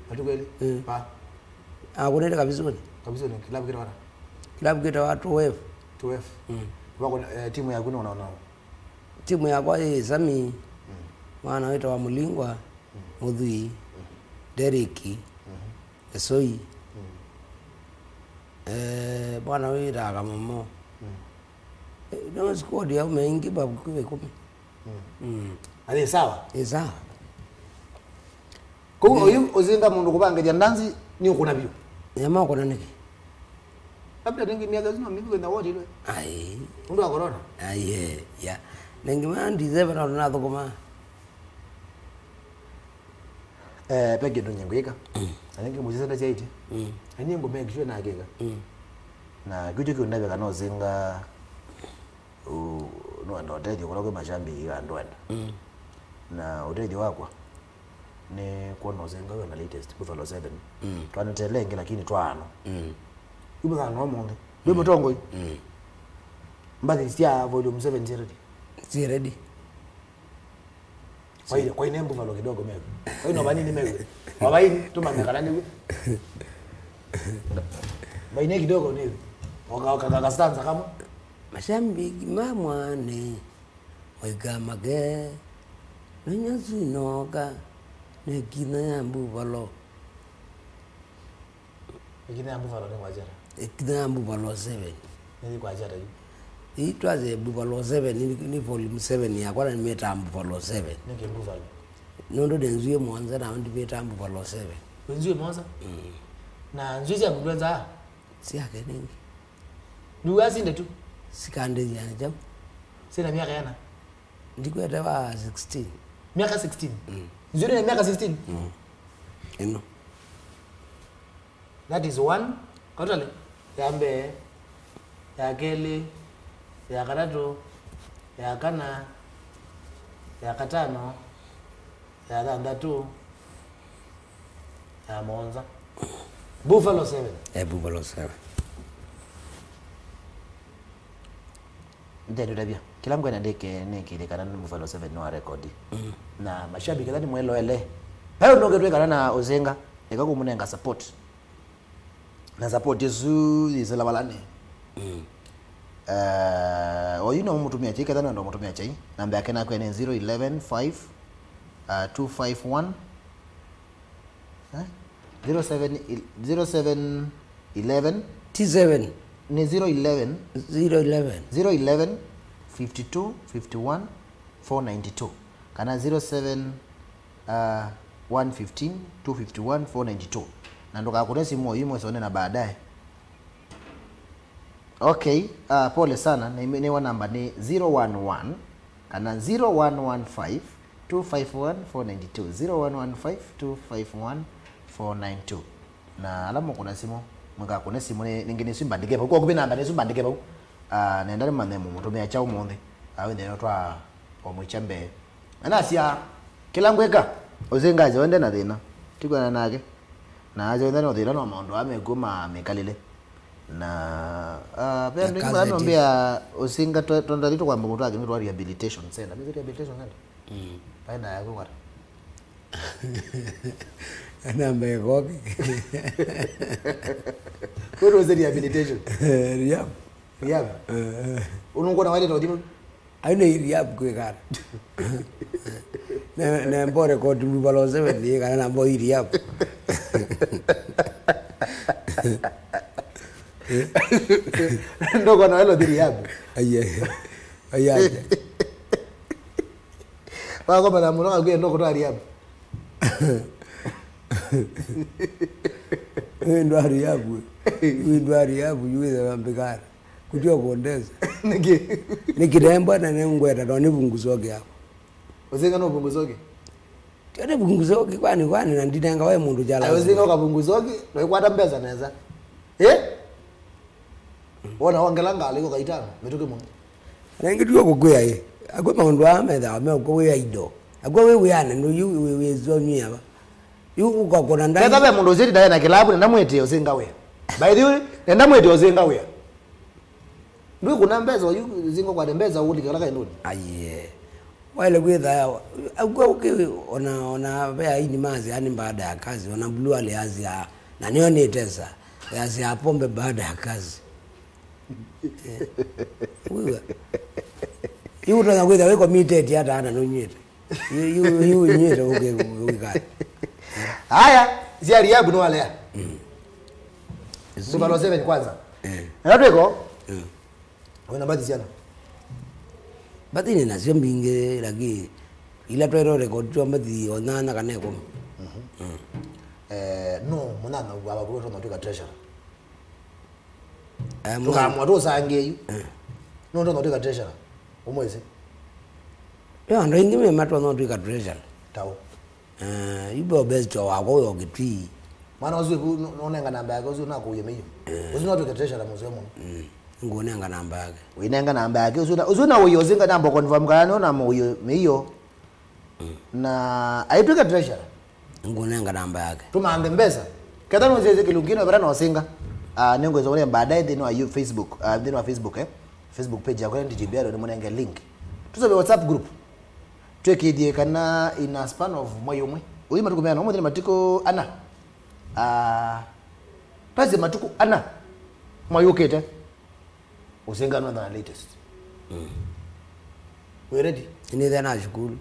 Matukũ elĩ? Mm. Pa? Akũnĩte Kavisoni. Kavisoni, club kĩtawa ata? Club kĩtawa two F. Two F. Mm. Wako, eh, timu yaku nĩ ũnaona? Timu yakwa ĩ Sami, mm, mwana wĩtawa Mũlingwa, mm, Mũthui, mm, Deriki, mm, Esoi. Mm. Eh, mwana wĩtawa Kamomo. Mm. Eh, no squad ya ume ingi ba kumi kumi. Mm. Mm. Are sawa? Ĩ sawa. Ũu, ũyu ũsinga mũndũ kũvangĩthya ndanzi nĩ ũkũna vyũ. Nyama ũkũna nĩkĩ? Labda nĩngĩ mĩaka ĩsu no mĩthu kwenda wotilwe. Ai. Ũndũ wa corona. Ai, eh, ya. Nĩngĩ ma December no nathũkũma. Eh, pe kĩndũ nyingwĩka. Mm. Na nĩngĩ mũsisya ndasyaĩtye. Mm. Na niĩ ngũ make sure nakĩka. Mm. Na kĩu kĩu ndavika no ũsinga, ũ-, nũenda ũtethyo kũla kwĩ mashambiki andũ enda. Mm. Na ũtethyo wakwa nĩ kwona ũsinga wĩ na latest Buffalo seven. Mm. Twanetele ĩngĩ lakini twaano. Mm. Yu mũthano ũmũnthĩ. Ndwĩ mũtongoi. Mm. Mbathi sya volume seven syĩ ready. Syĩ ready. Kwa hiyo, kwa ine Buffalo kidogo mewe. Kwa hiyo, no vanini mewe. Kwa vaini, tumame kana niwe. Vaini kidogo niwe. Oka, oka, kaka stanza kama. Mashambiki ma mwane, waika make, nanya sinoka, ne kina ya Buffalo. Ĩkitha ya Buffalo nĩ kwajata. Ĩkitha ya Buffalo seven. Nĩ kwajata yu. Ii twasye Buffalo seven nĩ, nĩ volume seven yakwa na nĩmĩtaa Buffalo seven. Nĩkĩ Buffalo? Nũndũ nĩ nzw'ĩ mũonza na ndĩmĩtaa Buffalo seven. Wĩ nzw'ĩ mũonza? Mm. Na nzw'ĩ syaku ndwenza? Syake nĩngĩ. Ndũ asinde tu. Sikandĩthya nĩ kyaũ? Sina myaka yana? Ndikwete wa sixteen. Myaka sixteen? Mm. Nzw'ĩ nĩ myaka sixteen? Mm. Ĩno. That is one. Kautale. Ya mbee, ya kelĩ, ya katatũ, ya kana, ya katano, ya thanthatũ, ya mũonza. Buffalo seven. Eh, Buffalo seven. Ndendũtavya. Kĩla ngwenda ndĩke nĩkĩlĩkana nĩ Buffalo seven nĩ wa record. Mm. Na mashabiki ethwa nĩmwĩloele. Ve ũndũ ũngĩ twĩkana na ũsinga, eka kũmũnenga support. Na support ĩsu yĩsĩla vala nĩ. Mm. Eh, oyu no mũtũmĩa kyai, ketha nĩwenda mũtũmĩa kyai. Namba yake nakwĩa nĩ zero eleven five, uh, two five one, eh? Zero seven, zero seven eleven. T seven. Nĩ zero eleven. Zero eleven. Zero eleven, fifty two, fifty one, four ninety two. Kana zero seven, uh, one fifteen, two fifty one, four ninety two. Na ndũkakũne simu oyu mwĩsone na baadaye. Okay, uh, pole sana. Nĩ, nĩwa namba nĩ zero one one kana zero one one five, two five one, four nine two, zero one one five, two five one, four nine two. Na ala mũkũna simũ, mũkakũne simũ, nĩ, nĩngĩ nĩsu mbandĩke vau. Kwa kũvĩ namba nĩsu mbandĩke vau. Ah, nenda nĩmanye mũmũtũmĩa kyaũ ũmũnthĩ. Ah, wĩthĩe no twa o mũikya mbee. Na nasya, kĩla ngwĩka, ũsĩ ngasya wende na thĩna. Tikwĩana nake. Na asya wende no thĩna no maũndũ aa mekw'o ma mĩkalĩle. Na, ah, ve andũ aingĩ maranombĩa ũsinga twa-, twa-, twathi tũkwamba mũtwake nĩ twa rehabilitation center. Nĩsĩ rehabilitation center? Mm. Vai na yaku kwata. Namba ĩkoke. Kwĩtwa ũsĩ rehabilitation? Rehab. Rehab? Eh, eh. Ũnũkwona wailĩte ũthimũ? Ayu nĩ rehab kwĩkana. Ne, ne mbore koti Buffalo seven nĩ kana nambo rehab. Ndoko na welo thiri yabu. Aye. Aye, aye. Wako bana muno kwa ndoko twa rehab. Wĩ ndwari yabu. Wĩ ndwari yabu, yu wĩthe wambikara. Kutio kondesa. Nĩkĩ? Nĩ kĩtembo na nĩ ngweta, no nĩ vungusoke yako. Ũsinga no vungusoke? Tio nĩ vungusoke, kwani, kwani, na ndinenga we mũndũ jala. Ayo ũsinga ũkavungusoke, no ikwata mbesa nesa. Eh? Wona wongela ngalĩ ũkaitana, mĩtũkĩ mũno. Na ingĩ tuo kũkwĩa ĩ. Akwĩ maũndũ aa methawa me ũkwĩa indo. Akwĩ wĩ wĩana, no yu wĩ, wĩ, wĩ zoni ava. Yu ũkakona ndani. Ketha ve mũndũ ũsĩti ndaye na kĩlabu, nenda mwĩtĩe ũsinga wĩa. By the way, nenda mwĩtĩe ũsinga wĩa. Ndwĩkũna mbesa oyu, zingo kwate mbesa ũlikala kaindũni. Aiye. Waile kwĩtha, akw'a ũkĩ, ona, ona ve aini masya nĩ baada ya kazi, ona Blue alĩ asya, na nĩyo nĩtesa, yasya pombe baada ya kazi. Eh, wĩw'a. Yu ũtonya kwĩtha wĩ committed ata ana nũnywĩte. Yu, yu, yu nywĩte ũkĩ, ũkĩkala. Haya, sia rehab nĩwalea. Mm. Buffalo seven kwanza. Eh. Na twĩko? Eh. Wĩna mbathi syana? Mbathi nĩ nasyo mbingĩ, lakini ila twaĩtwo record twa mbathi o nyanya kana ĩkũmi. Mhm. Eh, no, mũnyanya wa vakuvĩ ũtonya ũtw'ĩka treasurer. Eh, mwana. Tũkamũa tũsangĩe yu. Eh. No ũtonya ũtw'ĩka treasurer. Ũmwĩsĩ? Yo, andũ aingĩ me matonya ũtw'ĩka treasurer. Taũ. Eh, yu be best wakwa ũyo Kitui. Mwana ũsu ĩvu, nũ-, nũnenga namba yake, ũsu nakũie mĩio. Eh. Ũsu no twĩke treasurer mũseo mũno. Mm. Ngũnenga namba yake. Ũinenga namba yake, ũsu na, ũsu na ũio ũsinga namba confirm kana no na mũio mĩio. Mm. Na aitwĩke treasurer. Ngũnenga namba yake. Tũmanthe mbesa. Ketha nũsese kĩlungu kĩno vara na ũsinga. Ah, nĩngwĩsa ũrĩa baadaye nthĩnĩ wa you Facebook, ah, nthĩnĩ wa Facebook, eh. Facebook page yakwa ya D J Biado nĩ mũnenge link. Tũsove WhatsApp group. Twĩkĩthie kana in a span of mwei ũmwe. Ũyu matukũ meana, ũmũthĩ nĩ matukũ ana. Ah, twasye matukũ ana. Mwei ũkĩte. Ũsinga nĩ the latest. Mm. We ready? Nĩ thĩna cukuru.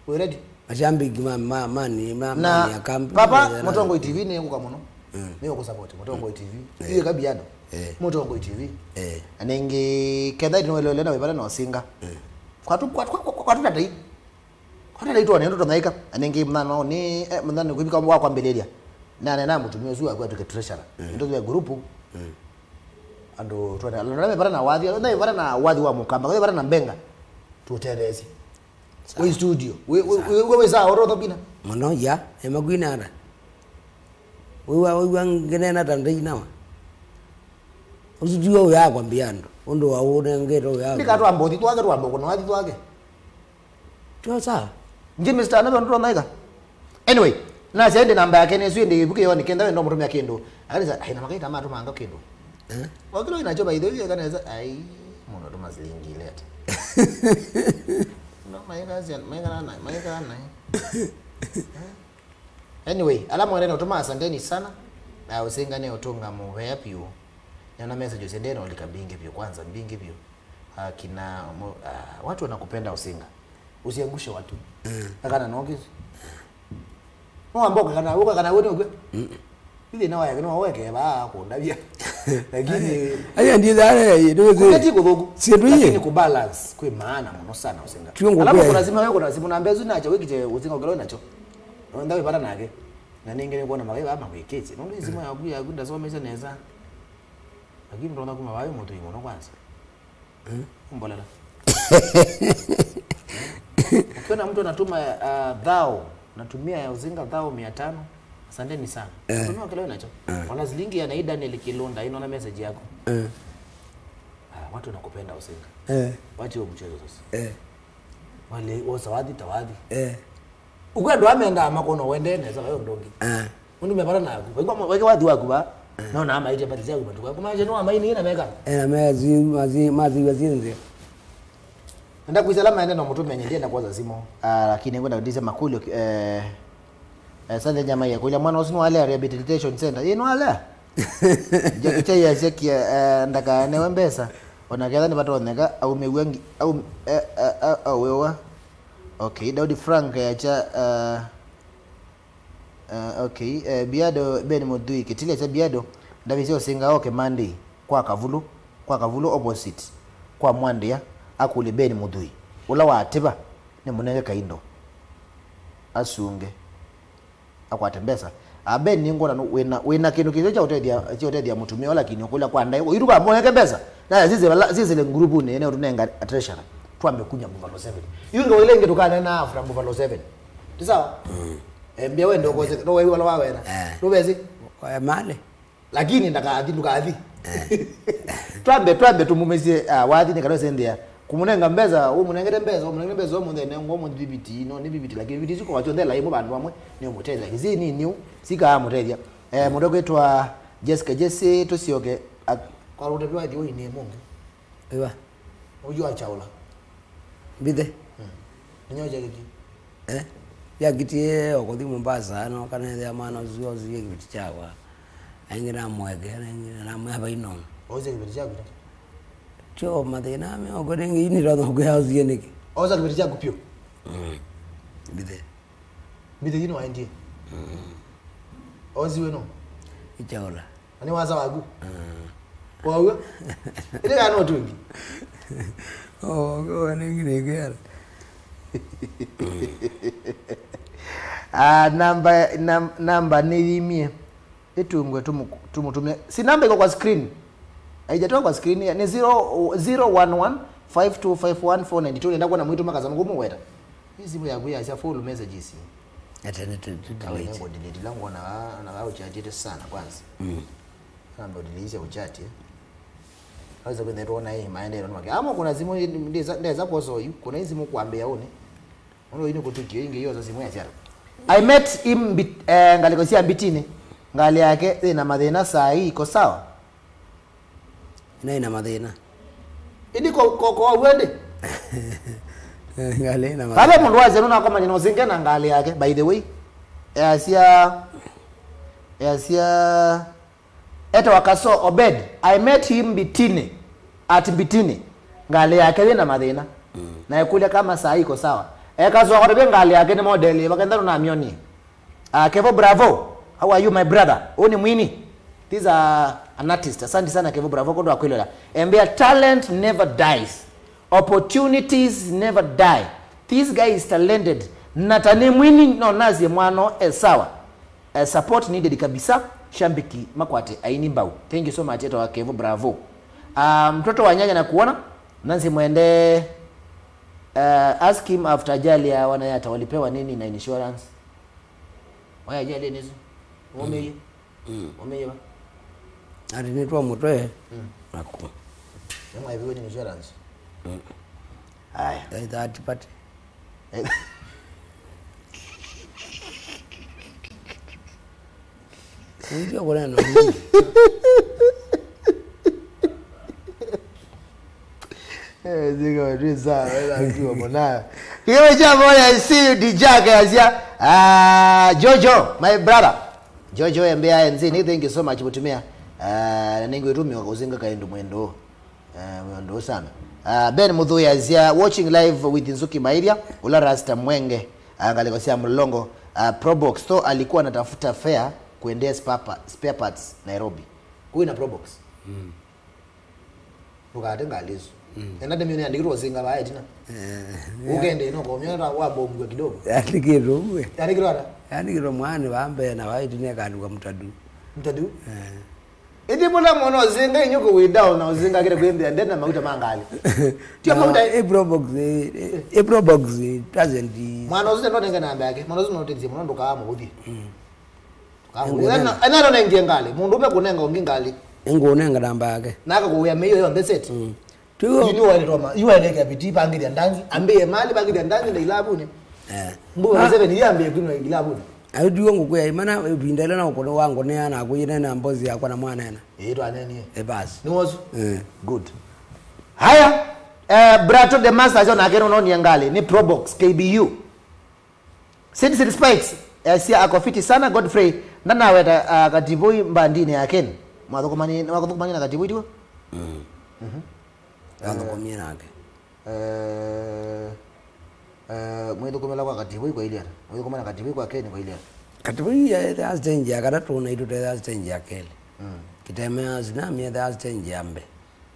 We ready? Mashabiki ma, ma, ma, ni, ma, ma, na ni akambi, papa, nĩ thĩna. Mũtongoi T V nĩ ngũka mũno. Mm. Nĩ ũkũsupport Mũtongoi T V. Eh. Iwe kabiano. Eh. Mũtongoi T V. Eh. Na ningĩ ketha ĩtino wele na wĩvara na ũsinga. Eh. Kwatu, kwatu, kwatu, kwatu tatai. Kwatu tatai tuone ndo tũnaika. Na ningĩ mwana nĩ, eh, mwana nĩ kwĩvika wa kwambĩlĩria. Na nena mũtumia ũsu wa kwatũ ke treasurer. Eh. Ndo twe group. Eh. Andũ tuone. Andũ na vara na wathi, na vara na wathi wa mũkamba, vara na mbenga. Tutetheesye. Sawa. Wĩ studio. Wĩ, wĩ, sawa. Wĩ, wĩ, wĩ sawa, ũrotho bina. Mũno, ya, ema kwina ata. Wĩwa, wĩwa ngenena ta ndĩinawa. Ũsu tiwe ũyakwambia andũ. Ũndũ wa ũnengete ũyakwa. Nika twamba ũthi twake, twamba kũna wathi twake. Tio sawa. Nje Mister Another ndo naika. Anyway, nasya ĩndĩ namba yake nĩsu ĩndĩ ĩvuke yoni kenda wendo mũtumia kĩndũ. Akanisa, "Ai, na makaita matũmanga kĩndũ." Eh? Wakilo inacho by the way, akanisa, "Ai, mũno tũma silingi ile ati." No, maika sia, maika na, maika na. Anyway, ala mwanene ũtũma asanteni sana. Na ũsinga nĩ ũtũnga mũvea piũ. Nĩona messages endee na ulika mbingĩ piũ, kwanza mbingĩ piũ. Akina mo-, ah, watu wanakupenda Osinga. Usiangushe watu. Mm. Akana noki. No ambao kana uka kana wewe ndio. Mm. Ile na waya kana weke ba kundavia. Lakini aya ndiye dare ndio. Kuketi kuthuku. Sindu iye. Lakini ku balance kwa maana muno sana Osinga. Alafu kuna simu wewe kuna simu na mbezu nacho wiki je Osinga ukalo nacho. Ndio ibara nake. Na ningene kuona magaiba ama kwikiti. Ndio simu ya kuya kunda somesha neza. Lakini ndona kuma wayo moto imono kwanza. Mm. Mbolela. Ukiona mtu anatuma, uh, thao, natumia ya Osinga thao mia tano, asanteni sana. Eh. Natumia kile unacho. Eh. Ona silingi ya Nai Daniel Kilunda, inaona message yako. Eh. Ah, watu wanakupenda Osinga. Eh. Wache huo mchezo sasa. Eh. Wale wosa wathi tawathi. Eh. Ukwendwa amendaa makono wende nesa vayo ndongi. Eh. Undu mepara naku. Wekwa weke wathi waku ba. Eh. No na maite pati syaku matuko. Kuma je no amaini na meka. Eh, na mezi mazi mazi wazinze. Nda kwizala maende no mutume nyendie na kwaza simo. Ah, lakini ngwenda ndise makulio, eh, eh, sande nyama ya kulia mwana usinu wale rehabilitation center. Yenu wale. Jakicha ya sekia, eh, ndaka newe mbesa. Ona ketha ni batonyeka au mewangi au, eh, eh, eh, eh, wewa. Okay, Daudi Frank ya cha, eh, eh, okay, eh, Biado Ben Muthui, Kitilia cha Biado, ndavisya Osinga oke Monday kwa Kavulu, kwa Kavulu opposite kwa Mwandia, akũlye Ben Muthui, ũla wativa nĩ mũnenge kaindo asunge akwate mbesa. Ah, Ben, nĩngwona nũ-, wĩna, wĩna kĩndũ kĩseo kya ũtethya, kya ũtethya mũtumĩa ũla, lakini ũkũlya kwa ndaĩ, yu ndũkamũnenge mbesa. Na sisi vala, sisi le group nĩ, nĩ ũtũnenga treasurer. Twambe kunya Buffalo seven. Yu ndio ile ingi tukanena after Buffalo seven. Ti sawa? Mm. Eh, mbia wende ũkose, no wewe wala wawena. Eh. Ndũvesi? Eh, mali. Lakini ndakathi, ndũkathi. Eh. Twambe, twambe tũmumĩsye, ah, wathi nĩ kana ũsendea. Kũmũnenga mbesa, ũmũnengete mbesa, ũmũnengete mbesa, ũmũnthene, ngo mũnthi viviti, no, nĩ viviti, lakini viviti isu kwa kyonthe lai mũvandu vamwe, nĩ ũmũtethya. Kĩsĩ nini, sikaa mũtethya. Eh, mũndũ kwĩtwa Jessica Jesse, tũsyoke, ak-, kwa rũtevi wa thiwa inĩ mũngĩ. Ĩva. Ũyu achaũla. Mbithe. Mm. Nĩnyo jakitie. Eh? Jakitie o kũthi Mombasa, no kana ethĩa mwana ũsu osie kĩveti kyakwa. Aingĩ namweke, aingĩ namwĩa vaino. Osie kĩveti kyaku? Tyo mathĩna me oko nĩngĩ ini ndo no kwĩa osie nĩkĩ. Osa kĩveti kyaku pio. Mm. Mbithe. Mbithe yino aendie. Mm. Osiwe no. Ichaola. Na nĩ wasa waku? Mm. Kwa hiyo? Ile kana ũtũngi. Oh, kwa nĩngĩ nĩngĩ. Ah, namba, nam-, namba nĩyimie. Ĩtungwe tũmũ-, tũmũtũmĩe. Si namba ĩko kwa screen. Aijatoa kwa screen ya. Nĩ zero, zero one one five two five one four nine two. Nenda kuona mwĩtũma kasanduku mũweta. Hii simu yaku yasya full messages. Ete nĩ tu-, tu-, delete. Nĩngũ delete ila ngona na wao uchatite sana kwanza. Mm. Namba delete ya uchati. Aweza kwenda tuona hii maendeleo make. Ama kuna simu hii ndeza, ndeza kwa so yu. Kuna hii simu kuambia une. Ono ini kutukie ingi yoza simu ya siara. I met him bit, eh, ngaliko cia Mbitini. Ngali yake ina mathina saa hii iko sawa. Ina ina mathina. Ini ko ko ko wende. Ngali ina mathina. Baba mundu waze nuna koma nino zinge na ngali yake, by the way. Easia, easia Etawa Kaso Obed. I met him Mbitini, at Mbitini. Ngali yake yĩ na mathĩna. Mm. Na ĩkũlya kama saa iko sawa. Ekaso akotavye ngali yake nĩ model, vakenda nũnamyonie. Ah, Kevo Bravo, how are you, my brother? Ũũ nĩ mwini. These are an artist. Asante sana Kevo Bravo kũndũ akwĩlwela. Embea, talent never dies. Opportunities never die. This guy is talented. Na ta nĩ mwini no nasie mwano e sawa. Eh, support needed kabisa. Shambiki makwate aini mbau. Thank you so much, etawa Kevo Bravo. Ah, mtoto wa nyanya na kuona. Nancy Mwende, eh, ask him after ajali ya wanayata walipewa nini na insurance? Waya ajali nizo. Wameye. Mm. Wameye ba. Ati nitwa mutwe. Mm. Naku. Yamwa iwe ni insurance. Mm. Aya. Third party. Eh. Ndio kuna no. Eh, zigo risa, ela kiwa mona. Kiwa cha boy, I see you, D J K, asia. Ah, Jojo, my brother. Jojo, embea nzini, thank you so much, mutumia. Ah, na ningo itumio kuzinga kaindu mwendo. Eh, wĩ ũndũ sana. Ah, Ben Muthui azia, watching live with Nzuki Mairia, ula Rasta Mwenge, ah, ngaliko sya Mlolongo, ah, Probox, so alikuwa anatafuta fare kuendea spare pa-, spare parts Nairobi. Kuina Probox. Mm. Ndũkate ngalĩ isu. Mm. Enda ndemio nĩandĩkĩtwe ũsinga vaa ĩtina. Eh, ũkende ĩno komio ta wa bombwa kidogo. Yandĩkĩtwe ũmwe. Yandĩkĩtwe ata? Yandĩkĩtwe mwana wa mbee na wa ĩtina ĩkandĩkwa Mtadu. Mtadu? Eh. Ĩndĩ mũla mwana ũsinga inyuko wĩ down na ũsinga kĩta kwĩmbĩa ndena mauta ma ngalĩ. Tio mauta. A Probox, eh, eh, a Probox, eh, doesn't, eh, mwana ũsu ndio nenge namba yake. Mwana ũsu no tĩzie mũno ndũkaa mũhũthie. Mm. Ndũkaa mũhũthie. Ena no nengie ngalĩ. Mũndũ ũme kũnenga ũngĩ ngalĩ. Ngũnenga namba yake. Naka kũwĩa mĩio yonthe set. Mm. Tuo. Yu ni wale toma. Yu wale kabiti pangithia ndanzi. Ambie mali pangithia ndanzi na ilabuni. Eh. Mbu na seven ya ambie kunwa ilabuni. Ayo ndiwo ngũkwĩa, imana ĩvinda ĩla na ũkũnĩ wa ngũnĩa na kũyĩnena mbosi yakwa na mwanena. Ĩĩ, twanenie. Ĩ basi. Nĩ wosu? Eh. Good. Haya, eh, Brato the Master acio nake nũnonie ngalĩ, nĩ Probox, K B U. Citizen Spikes, eh, sia ako fiti sana, Godfrey, ndanaweta, ah, Katibui mbandini ya Ken. Mwathukumani, mwathukumani na Katibui tiwo? Mm. Mhm. Athukumie nake. Eh, eh, mwĩthũkũmĩla kwa Katibui kwa Iliana. Mwĩthũkũmĩla Katibui kwa Ken kwa Iliana. Katibui ethea stage ya katatũ na itũ tethea stage ya kelĩ. Mm. Kitemea tsunami ethea stage ya mbee.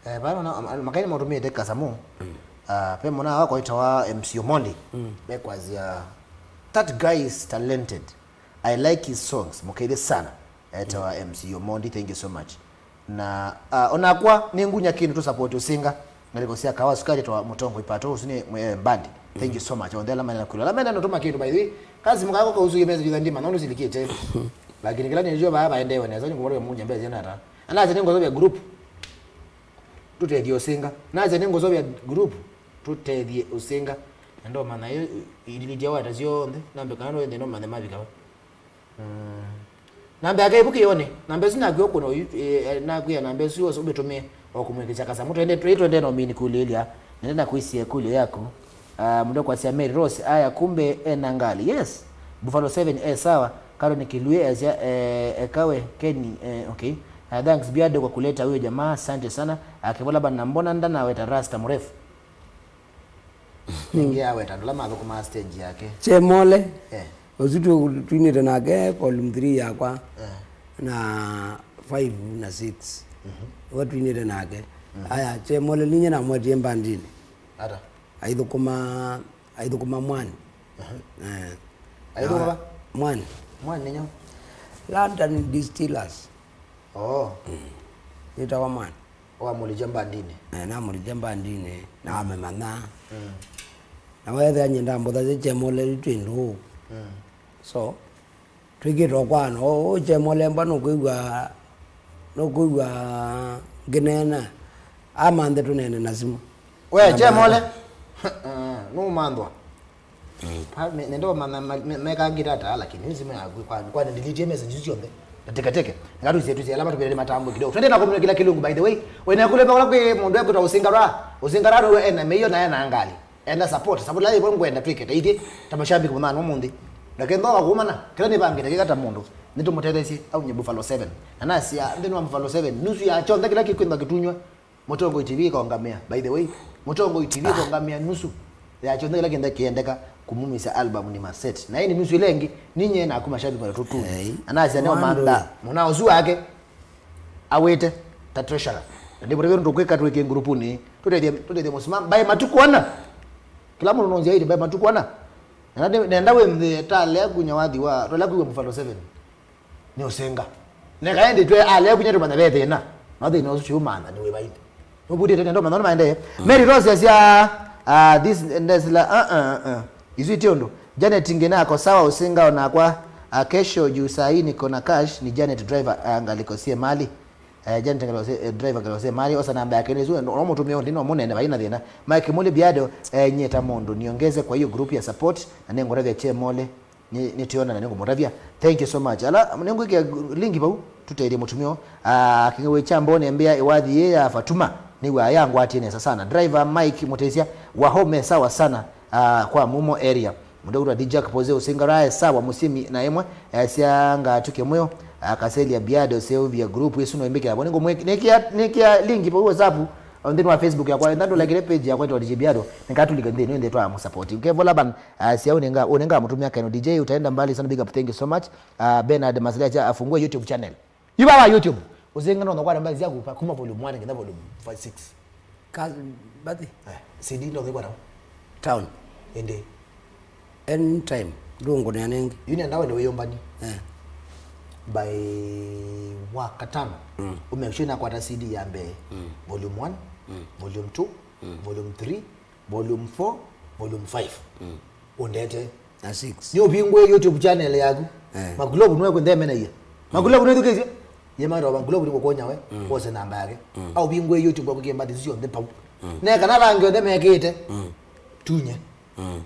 Eh, vano na, am-, am-, makai nĩmaũtũmĩĩte kasamũ. Mm. Ah, ve mwana wakwa wĩtawa M C Omondi. Mm. Mekwasya, "That guy is talented. I like his songs." Mũkethye sana. Etawa M C Omondi, thank you so much. Na, ah, onakwa nĩ ngunya kĩndũ tũ support ũsinga. Ngalĩko sya kawa sukari twa mũtongo ipato ũsu nĩ, eh, mbandi. Thank you so much. Onthe ala mena kwĩlwa. Ala mena notuma kĩndũ, by the way. Kazi mukako kausu yemeza jitha ndima, nono silikite. Lakini kila nĩnjua baya baendewe nesa, nĩ kumwona munye mbezi nata. Anase nĩ ngozovya group. Tũtethie ũsinga. Nase nĩ ngozovya group. Tũtethie ũsinga. Na ndomanya yu idilitia wata syonthe. Nambe kana no ende no manya mavika. Mm. Namba yake ĩvuki yone. Namba ĩsu nakwĩa kũna ũyu, eh, eh, nakwĩa namba ĩsu yose ũmĩtũmĩe o kũmwĩkĩsya kasamũ. Twende, twĩ twende no mini kulĩlya. Nende na kwĩsĩa ĩkũlyo yaku. Ah, mũndũ kwasya Mary Rose, aya kumbe ena ngalĩ. Yes. Buffalo seven, eh, sawa. Karo ni Kilui, eh, sia, eh, ekawe, Kenny, eh, okay. Ah, thanks, Biado, kwa kuleta huyo jamaa. Asante sana. Ah, Kevo Laban na mbona ndanaweta Rasta mrefu. Nĩngĩ aweta andũ ala mathũkũmaa stage yake. Chemole. Eh. Ũsu tu-, twinĩte nake volume three yakwa. Eh. Na five na six. Mhm. Wa twinĩte nake. Mhm. Aya, Chemole ninye namwetie mbandini. Ata? Aithũkũma, aithũkũma mwani. Mhm. Eh. Aithũkũma? Na, Mwani. Mwani nyo. London Distillers. Oh. Nĩtawa Mwani. Wamũlikya mbandinĩ. Eh, namũlikya mbandinĩ, namemanya. Mm. Na wethĩa nyie ndambũthasya Chemole twĩ ndũũ. Mm. So, twĩkĩtwe kwano, ũũ Chemole mba nũkwĩw'a, nũkwĩw'a ngĩneena, amanthe tũneene na simũ. We, Chemole. Nũmanthwa. Pa, me, nende wamanya ma, me, mekangĩte ata, lakini yu simũ yaku kwa, kwa delete message isu syonthe. Na teke teke. Ngatusie tusie alama tupelele matambo kidogo. Twende na kumwe kila kilungu, by the way. Wene kule pa kula kwe mundu ekuta Usingara. Usingara ndo ena meyo na ena ngali. Ena support. Support la ibo ngwenda twike ta ithi ta mashabiki munana umunthi. Na kendo wa kumana. Kila ni bangi dakika ta mundu. Nitu mutethesie au nye Buffalo seven. Na nasia ndi no Buffalo seven. Nusu ya chonde kila kikwenda kitunywa. Mũtongoi T V ĩkaũngamĩa. By the way, Mũtongoi T V ĩkaũngamĩa nusu ya kyonthe kĩla kĩenda kĩendeka kũmumisya album nĩ ma set. Na ĩndĩ nusu ĩla ĩngĩ, ninyie naku mashabiki matũ tu. Hey. Na nasya nĩ Mwandu. Omantha. Mwana ũsu wake awĩte ta treasurer. Na ndĩmũtavya ũndũ tũkwĩka twĩkĩ ngurupuni. Tũtethye, tũtethye mũsimamo. By matukũ ana. Kĩla mũndũ nonzia ĩndĩ by matukũ ana. Na ndĩ- nenda wĩmthĩe talea kunya wathi wa, talea kuiwa Buffalo seven. Nĩ ũsĩnga. Neka ĩndĩ twe alea kunya tũmanya ve thĩna. No thĩna ũsu tiũmantha nĩ wĩvainĩ. Nũvutĩte nendo manya nĩmaendee. Mary Rose asya, ah, this ndesila, uh, uh, uh. Isu iti ũndũ. Janet Ngina ako sawa ũsĩnga onakwa, ah, kesho juu saa hii niko na cash ni Janet driver, ah, ngaliko sie mali. Eh, Janet ngaliko sie, eh, driver ngaliko sie mali. Osa namba yake nĩ isu, no mũtumie ũndĩ no mũnene vaina thĩna. Mike Muli Biado, eh, nyie ta mũndũ niongeze kwa hiyo group ya support na nĩngũtavya Chemole. Nĩ- nĩtwĩona na nĩngũmũtavya. Thank you so much. Ala nĩngwĩkĩa link vau tũtethye mũtumio. Ah, kĩng'ew'ĩ kya mbone mbĩa ĩwathi yĩ ya Fatuma nĩw'a yangwatie nesa sana. Driver Mike Mũtĩsya wa home sawa sana, ah, kwa Mumo area. Mũndũ ũtwa D Jack Pose Usingarae sawa mũsyĩmi na ĩmwe, eh, sya ngatũke mwĩo, ah, Kaselia Biado Seuvia group ĩsu no ĩmbĩkĩa vau. Nĩngũmwĩkĩa link vau WhatsApp, on thĩnĩ wa Facebook yakwa. Enda ndũlakĩle page yakwa ĩtwa D J Biado, nĩkatũlika nthĩnĩ nthĩ twa mũsupport. Kevo Laban, ah, sia ũnenga, ũnenga mũtumia kaino D J, utaenda mbali sana, big up, thank you so much. Ah, Bernard Masilya cha afungue YouTube channel. Yu baba YouTube. Usenga no kwa namba zako pa kuma volume one nginya volume five, six. Ka- Bathi. Eh, C D no kwa Town. Ende. Anytime. Ndũngũnĩa nĩngĩ. Yu nenda wende wĩyũmbani. Eh. By wa katano. Mm. Umake sure nakwata C D ya mbee. Mm. Volume one, mm, volume two, mm, volume three, volume four, volume five. Mm. Ũndete. Na six. Nĩ ũvingũe YouTube channel yaku. Eh. Makulovu nwe kũnthemeneie. Makulovu nwe thukĩsye. Ye mara wa Makulovu nĩ kũkũnya we, mm, wose namba yake. Mm. Au vingũe YouTube yaku kĩmbathi sio nde pau. Mm. Ne kana rangi onthe mekĩte. Mm. Tunye. Mm.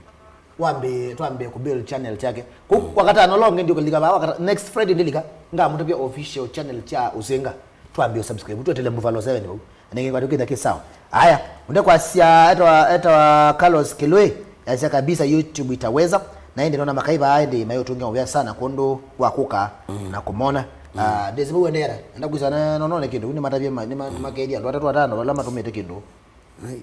Wambe, twambe ku build channel chake. Ku, mm, kwa katano longe ndio kalika ba, wakata, next Friday ndilika. Ngamutapia official channel cha Usenga. Twambe subscribe. Tuetele Buffalo seven vau. Nĩngĩ kwatũ kĩtha kĩ sawa. Aya, ũnde kwasya etwa, etwa Carlos Kilwe, yasya kabisa YouTube itaweza. Na ĩndĩ nona makai vaa ĩndĩ mayũtũngĩa ũvĩa sana kwondũ wa kũka, mm, na kũmona. Mm. Ah, ndĩsĩ vau endeera, enda kwĩsa na nonone kĩndũ, nĩ matavye ma- nĩ ma- nĩ makethia andũ atatũ atano vala matũmĩte kĩndũ. Ai.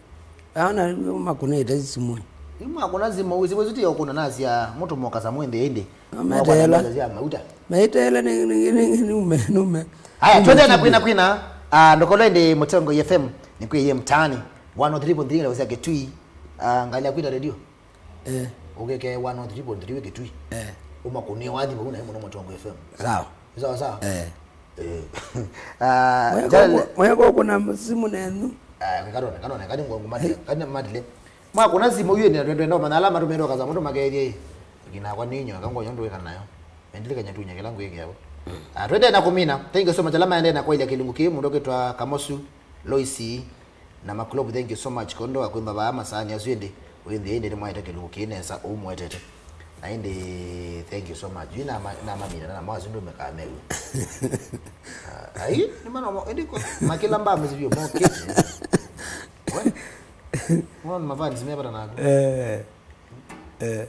Ana makũnĩte simũ. Imwe akũna simũ, simũ isu tiyo kuna nasya mũtũ moka samwe nthĩ ĩndĩ. Meteela. Mauta. Meteela nĩ nĩ nĩ nĩ nume nume. Aya, twende na kwina kwina. Ah, ndokolo ndi Mũtongoi F M, nĩ kwĩ ye mtaani. One oh three point three ndio Kitui. Ah, ngalia kwita radio. Eh. Ukeke one oh three point three Kitui. Eh. Uma kunia wathi buna muno Mũtongoi F M. Sawa. Sawa sawa. Eh. Eh. Ah, mweko kuna simu nenyu. Ah, kanone kanone kani ngo ngumati kani matile. Mwa kuna simu yene ndo ndo manala matu mero kaza mutu makethie. Kina kwa ninyo kango nyondo kana nayo. Endele kanya tunya kila ngweke yao. Ah, twende na kumina. Thank you so much. Alama ende na kwa ile kilungu ki mundu kitwa Kamosu, Loisi na Makulovu, thank you so much. Kondo akwimba ba masani asu ende. Wende ende ni mwaita kilungu ki nesa umwetete. Na ende thank you so much. Yu na ma- na mamina na mawazi ndo mekameru. Ah, ai ni mana mo ende ko makila mba mzivyo mo kete. Mwana mavani zimepata nako. Eh. Eh.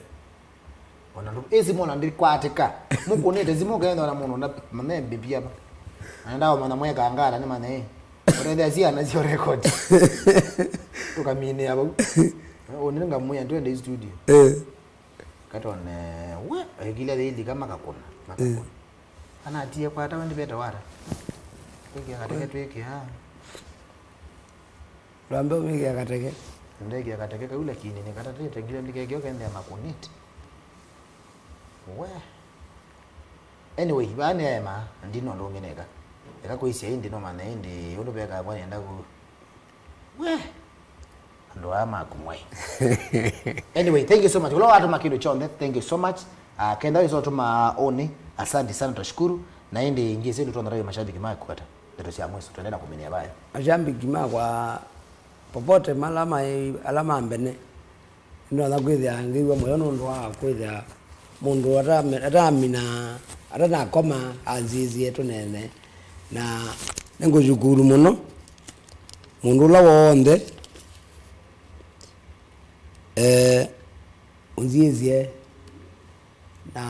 Ona ndu ĩsi mona ndikwatĩka. Mũkũnĩte simũ ũkethwa na mũndũ na mamembe pia. Naenda ũmanya mwekangala nĩ manya ĩ. Ũrethea siana sio record. Tũkaminĩa vau. Ũnĩ ngamwĩa twende studio. Eh. Katone we ekile thĩili kama kakũna. Makakũna. Anatie kwata wendi beta wara. Twĩkĩa kateke twĩkĩa. Ndwambe ũmĩkĩa kateke. Ndekĩa kateke kau lakini nĩkatatĩte ngila ndikekĩo kende makũnĩte. We. Anyway, vaa nĩ aema, ndina ũndũ ũngĩ neka. Eka kwĩsya ĩndĩ, no manya ĩndĩ ũndũ vekaa kwa nenda ku. We. Andũ aa makumwai. Anyway, thank you so much. Kũla watũma kĩndũ kyonthe, thank you so much. Uh, kenda wĩsa ũtũma ũnĩ, asante sana, twashukuru. Na ĩndĩ ngĩsĩ ndũ twonthara mashabiki maku kata. Ndeto sya mwiso, tuendee na kũmĩnĩa vaya. Mashabiki makwa popote mala mai, ala mambene. Nĩndonya kwĩthĩa ngĩw'a mũyo nũndũ wa kwĩthĩa mũndũ atame-, atamina, atanakoma anzĩzĩe tũnene. Na nĩngũshukuru mũno mũndũ ũla w'onthe, eh, ũnzĩzĩe. Na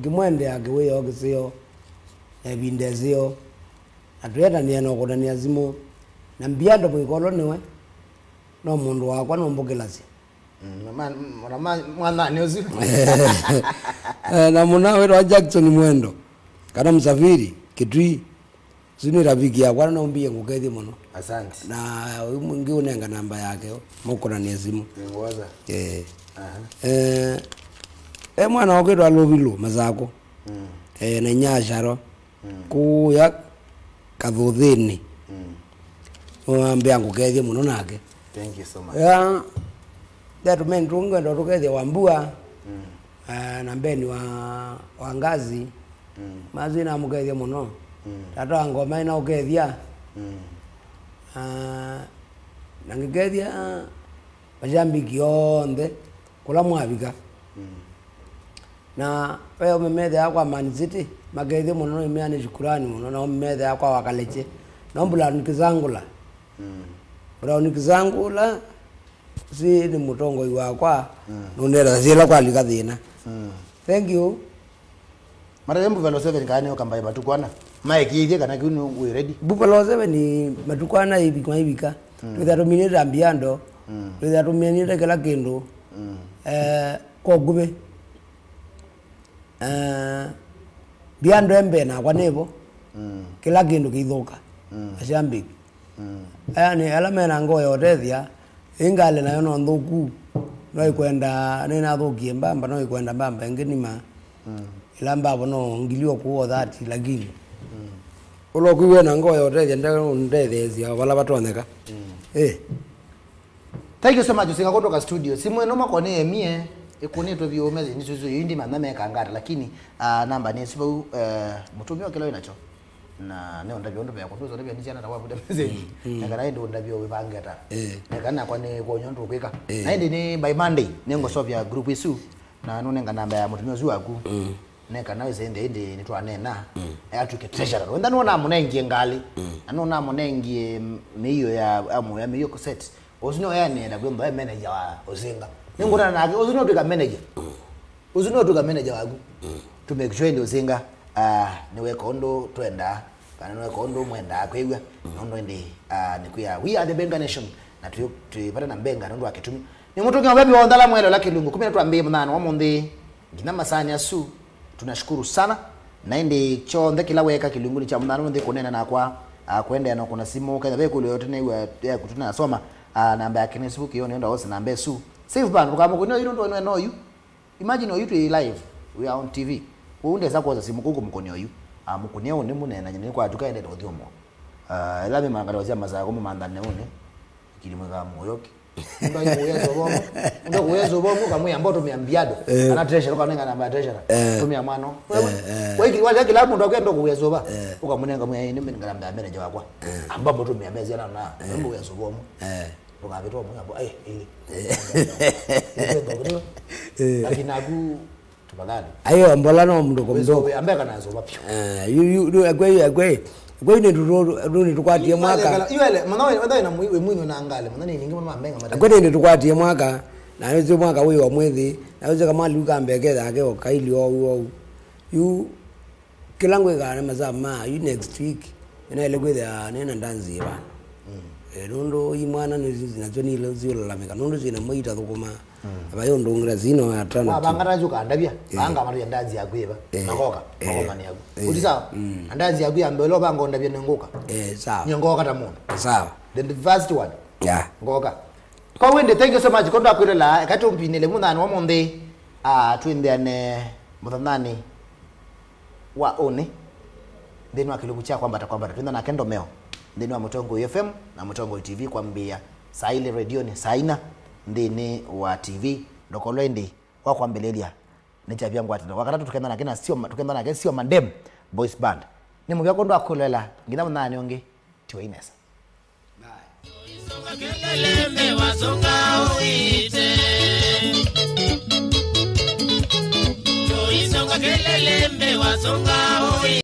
ngĩmwendea kĩwĩoo kĩseo na ĩvinda ĩseo, na tũyetanĩa na ũkũtanĩa simũ, na mbia ndo mũikolo nĩwe, no mũndũ wakwa nũmbũkĩlasya. Mm, na ma-, na ma-, mwananĩ ũsu. Eh, na mũna wĩtawa Jackson Mwendo, kana Msafiri, Kitui. Ũsu nĩ rafiki yakwa, na ũmbie ngũkethye mũno. Asante. Na ũyũ mwingĩ ũnenga namba yake, mũkũnanĩa simũ. Nĩngwoza. Eh. Aha. Eh, e mwana ũkwĩtwa Lovilu Masako. Mm. Eh, na inya Sharo. Mm. Kũya Kathũthĩnĩ. Mm. Wambĩa ngũkethye mũno nake. Thank you so much. Ya, ndeto mendu ngwenda tũkethye wa mbua. Mm. Ah, na mbeni wa, wa ngazi. Mm. Mazu inamũkethya mũno. Mm. Tata wa ngoma inaũkethya. Mm. Ah, na ngĩkethya mashabiki onthe kũla mwavika. Mm. Na ve ũmemethea kwa Man City, makethye mũno, no imeane shukurani mũno, na ũmemethea kwa Wakaleche. No Brown Kisangula. Mm. Brown Kisangula, si nĩ mũtongoi wakwa, mm, nũndethasya ĩla kwalika thĩna. Mm. Thank you. Mataye Buffalo seven kana nĩ ũkambaye matukũ ana. Maekĩithye kana kĩu nĩ wĩ ready. Buffalo seven matukũ ana ivika, maivika. Mm. Twĩthĩa tũminĩte ambiando. Mm. Twĩthĩa tũminĩte kĩla kĩndũ. Mm. Eh, kwa nguvĩ. Eh, mbiando embee nakwa nĩvo. Mm. Kĩla kĩndũ kĩithũka. Mm. Ashambiki. Mm. Aya nĩ ala mena ngoo ya ũtethya, ĩ ngalĩ nayo no nthũku, no ĩkwenda, nĩnathũkie mbamba, no ĩkwenda mbamba ĩngĩ nima. Mm. Ĩla mbavo no ngili o kũũ o thirty, lakini. Mm. Ũla ũkwĩw'a na ngoo ya ũtethya, nde-, ndetheesya vala vatonyeka. Mm. Eh. Thank you so much, Usinga, kutoka studio. Simu ĩno makwa nĩ emie, ĩkũnĩtwe vyũ message nĩ susu, yu ndi mantha mekangata, lakini, ah, namba nĩ ĩsu vau, eh, mũtumĩa kĩla wĩ nakyo. Na nĩ ũndavya ũndũ vekwa, ndũsondavya nĩ syana ta wavuta message. Mm, mm. Na kana ĩndĩ ũndavya wĩvange ata. Eh. Na kana nakwa nĩ kwonywa ndũkwĩka. Eh. Na ĩndĩ nĩ by Monday, nĩ ngũsovya group ĩsu, na nũnenga namba ya mũtumĩa ũsu waku. Mm. Na kana wĩse ĩndĩ, ĩndĩ nĩtwanena. Mm. Atwĩke treasurer. Wenda nũnamũnengie ngalĩ. Mm. Na nũnamũnengie mĩio ya, ya mũya, mĩio set. Ũsu nĩ ũyanĩenda kwĩ mbae manager wa Usinga. Nĩngũtana nake, ũsu nĩ ũtwĩka manager. Mm. Ũsu nĩ ũtwĩka manager waku. Mm. To make sure ĩndĩ Usinga, ah, nĩweka ũndũ twendaa, kana nĩweka ũndũ mwendaa kwĩw'a, mm, nũndũ ĩndĩ, ah, nĩkwĩa, we are the Benga Nation, na twĩ, twĩ vata na Benga nũndũ wa kĩtumi. Nĩ mũtũngĩ wa webi wa Onthala Mwelo la Kĩlungu, kumĩla twambĩĩe mũthenya wa ũmũnthĩ, nginya masaanĩ asu, tunashukuru sana. Na ĩndĩ kyonthe kĩla weeka Kĩlungu nĩ kya mũthenya wa ũmũnthĩ kũneena nakwa, ah, kũendeea na kũna simũ, kethĩwa ve kũlyo yote nĩw'a yaku tunasoma, ah, namba yake nĩ ĩsu kĩonĩ ũnda wose namba ĩsu. Save band, ndũkamũkũnĩe oyu nũndũ ene oyu. Imagine oyu twĩ live, we are on T V. Kwoou ndesa kwosa simũ kũu kũmũkũnĩa oyu. Ah, mũkũnĩa ũũ nĩ mũneenany'a nĩ kwa tuka endete ũthyũmũa. Ah, ĩla mĩmangata wasya masaa kũmũ manthane ũnĩ. Kili mwĩka mũyoki. Ndai kũya sobomo. Ndai kũya sobomo kamwe ambao tumia mbiado. Eh. Ana treasure kwa nenga namba treasure. Eh. Tumia mwano. Eh, eh. Kwa hiki wale kila mtu akwenda kũya soba. Eh. Ukamnenga mwe ni mimi ngalamba manager wakwa. Eh. Ambao tumia mezi na na. Eh. Ndio ya sobomo. Eh. Ndũkavĩtwa mũnyambo, ai, ĩĩ. Eh. Lakini naku, tafadhali. Ayo, mbola no mũndũ kũmthũka. Wĩsũvĩa, ambe kana asũva vyũ. Eh, yu, yu, yu, ekwe, ekwe, ekwe nĩ tũtũ, nĩ tũkwatie mwaka. Yu ele, mwana we, wenda na mwi-, mwinyũ na ngalĩ, mwana nĩ ningi mwana mamenga mata. Ekwe nĩ tũkwatie mwaka, na nĩ mwaka wĩ wa mwĩthi, na wĩse kama liu kambeke yake o kaili o, o. Yu, Kĩla ngwĩkaa nĩ masaa ma yu next week, nĩnaĩle kwĩthĩa nĩ na ndanzi ĩvana. Mm. Eh, nũndũ imwana nĩ nasyo nile siũlalamĩka, nũndũ syĩna mwei itathũkũmaa. Mm. Vai ũndũ ngĩla sino atana. Wavanga ndanzi ũkandavya, eh, vanga matũya ndanzi yaku ĩva. Eh. Makoka, eh, makomani yaku. Eh. Ũti sawa? Mm. Na ndanzi yaku ya mbele ũvanga ũndavya nĩ ngũka. Eh, sawa. Nye ngoka ta mũndũ. Sawa. The first one. Yeah. Ngoka. Kwa wende, thank you so much. Kondo akwĩlela, eka tũmpinĩle mũthenya wa mũnthĩ. Ah, twĩnthĩane mũthanani. wa ũnĩ nthĩnĩ wa kĩlungu kya Kwambata Kwambata. Twĩntha nake Ndomeo nthĩnĩ wa Mũtongoi F M na Mũtongoi T V kwambĩĩa saa ilĩ redioni, saa ina nthĩnĩ wa T V. Ndokolwa ĩndĩ wa kwambĩlĩlya nĩ Kyavya Ngwatanĩro. Wakatatũ tũkenda nake na Sio Ma-, tũkenda nake Sio Mandem Boys Band. Nĩ mũvea kwondũ wa kũloela nginya mũthanĩ ũngĩ, tiwa inesa. Bye. Isonga kelele mbe wasonga uite. Yo isonga kelele mbe wasonga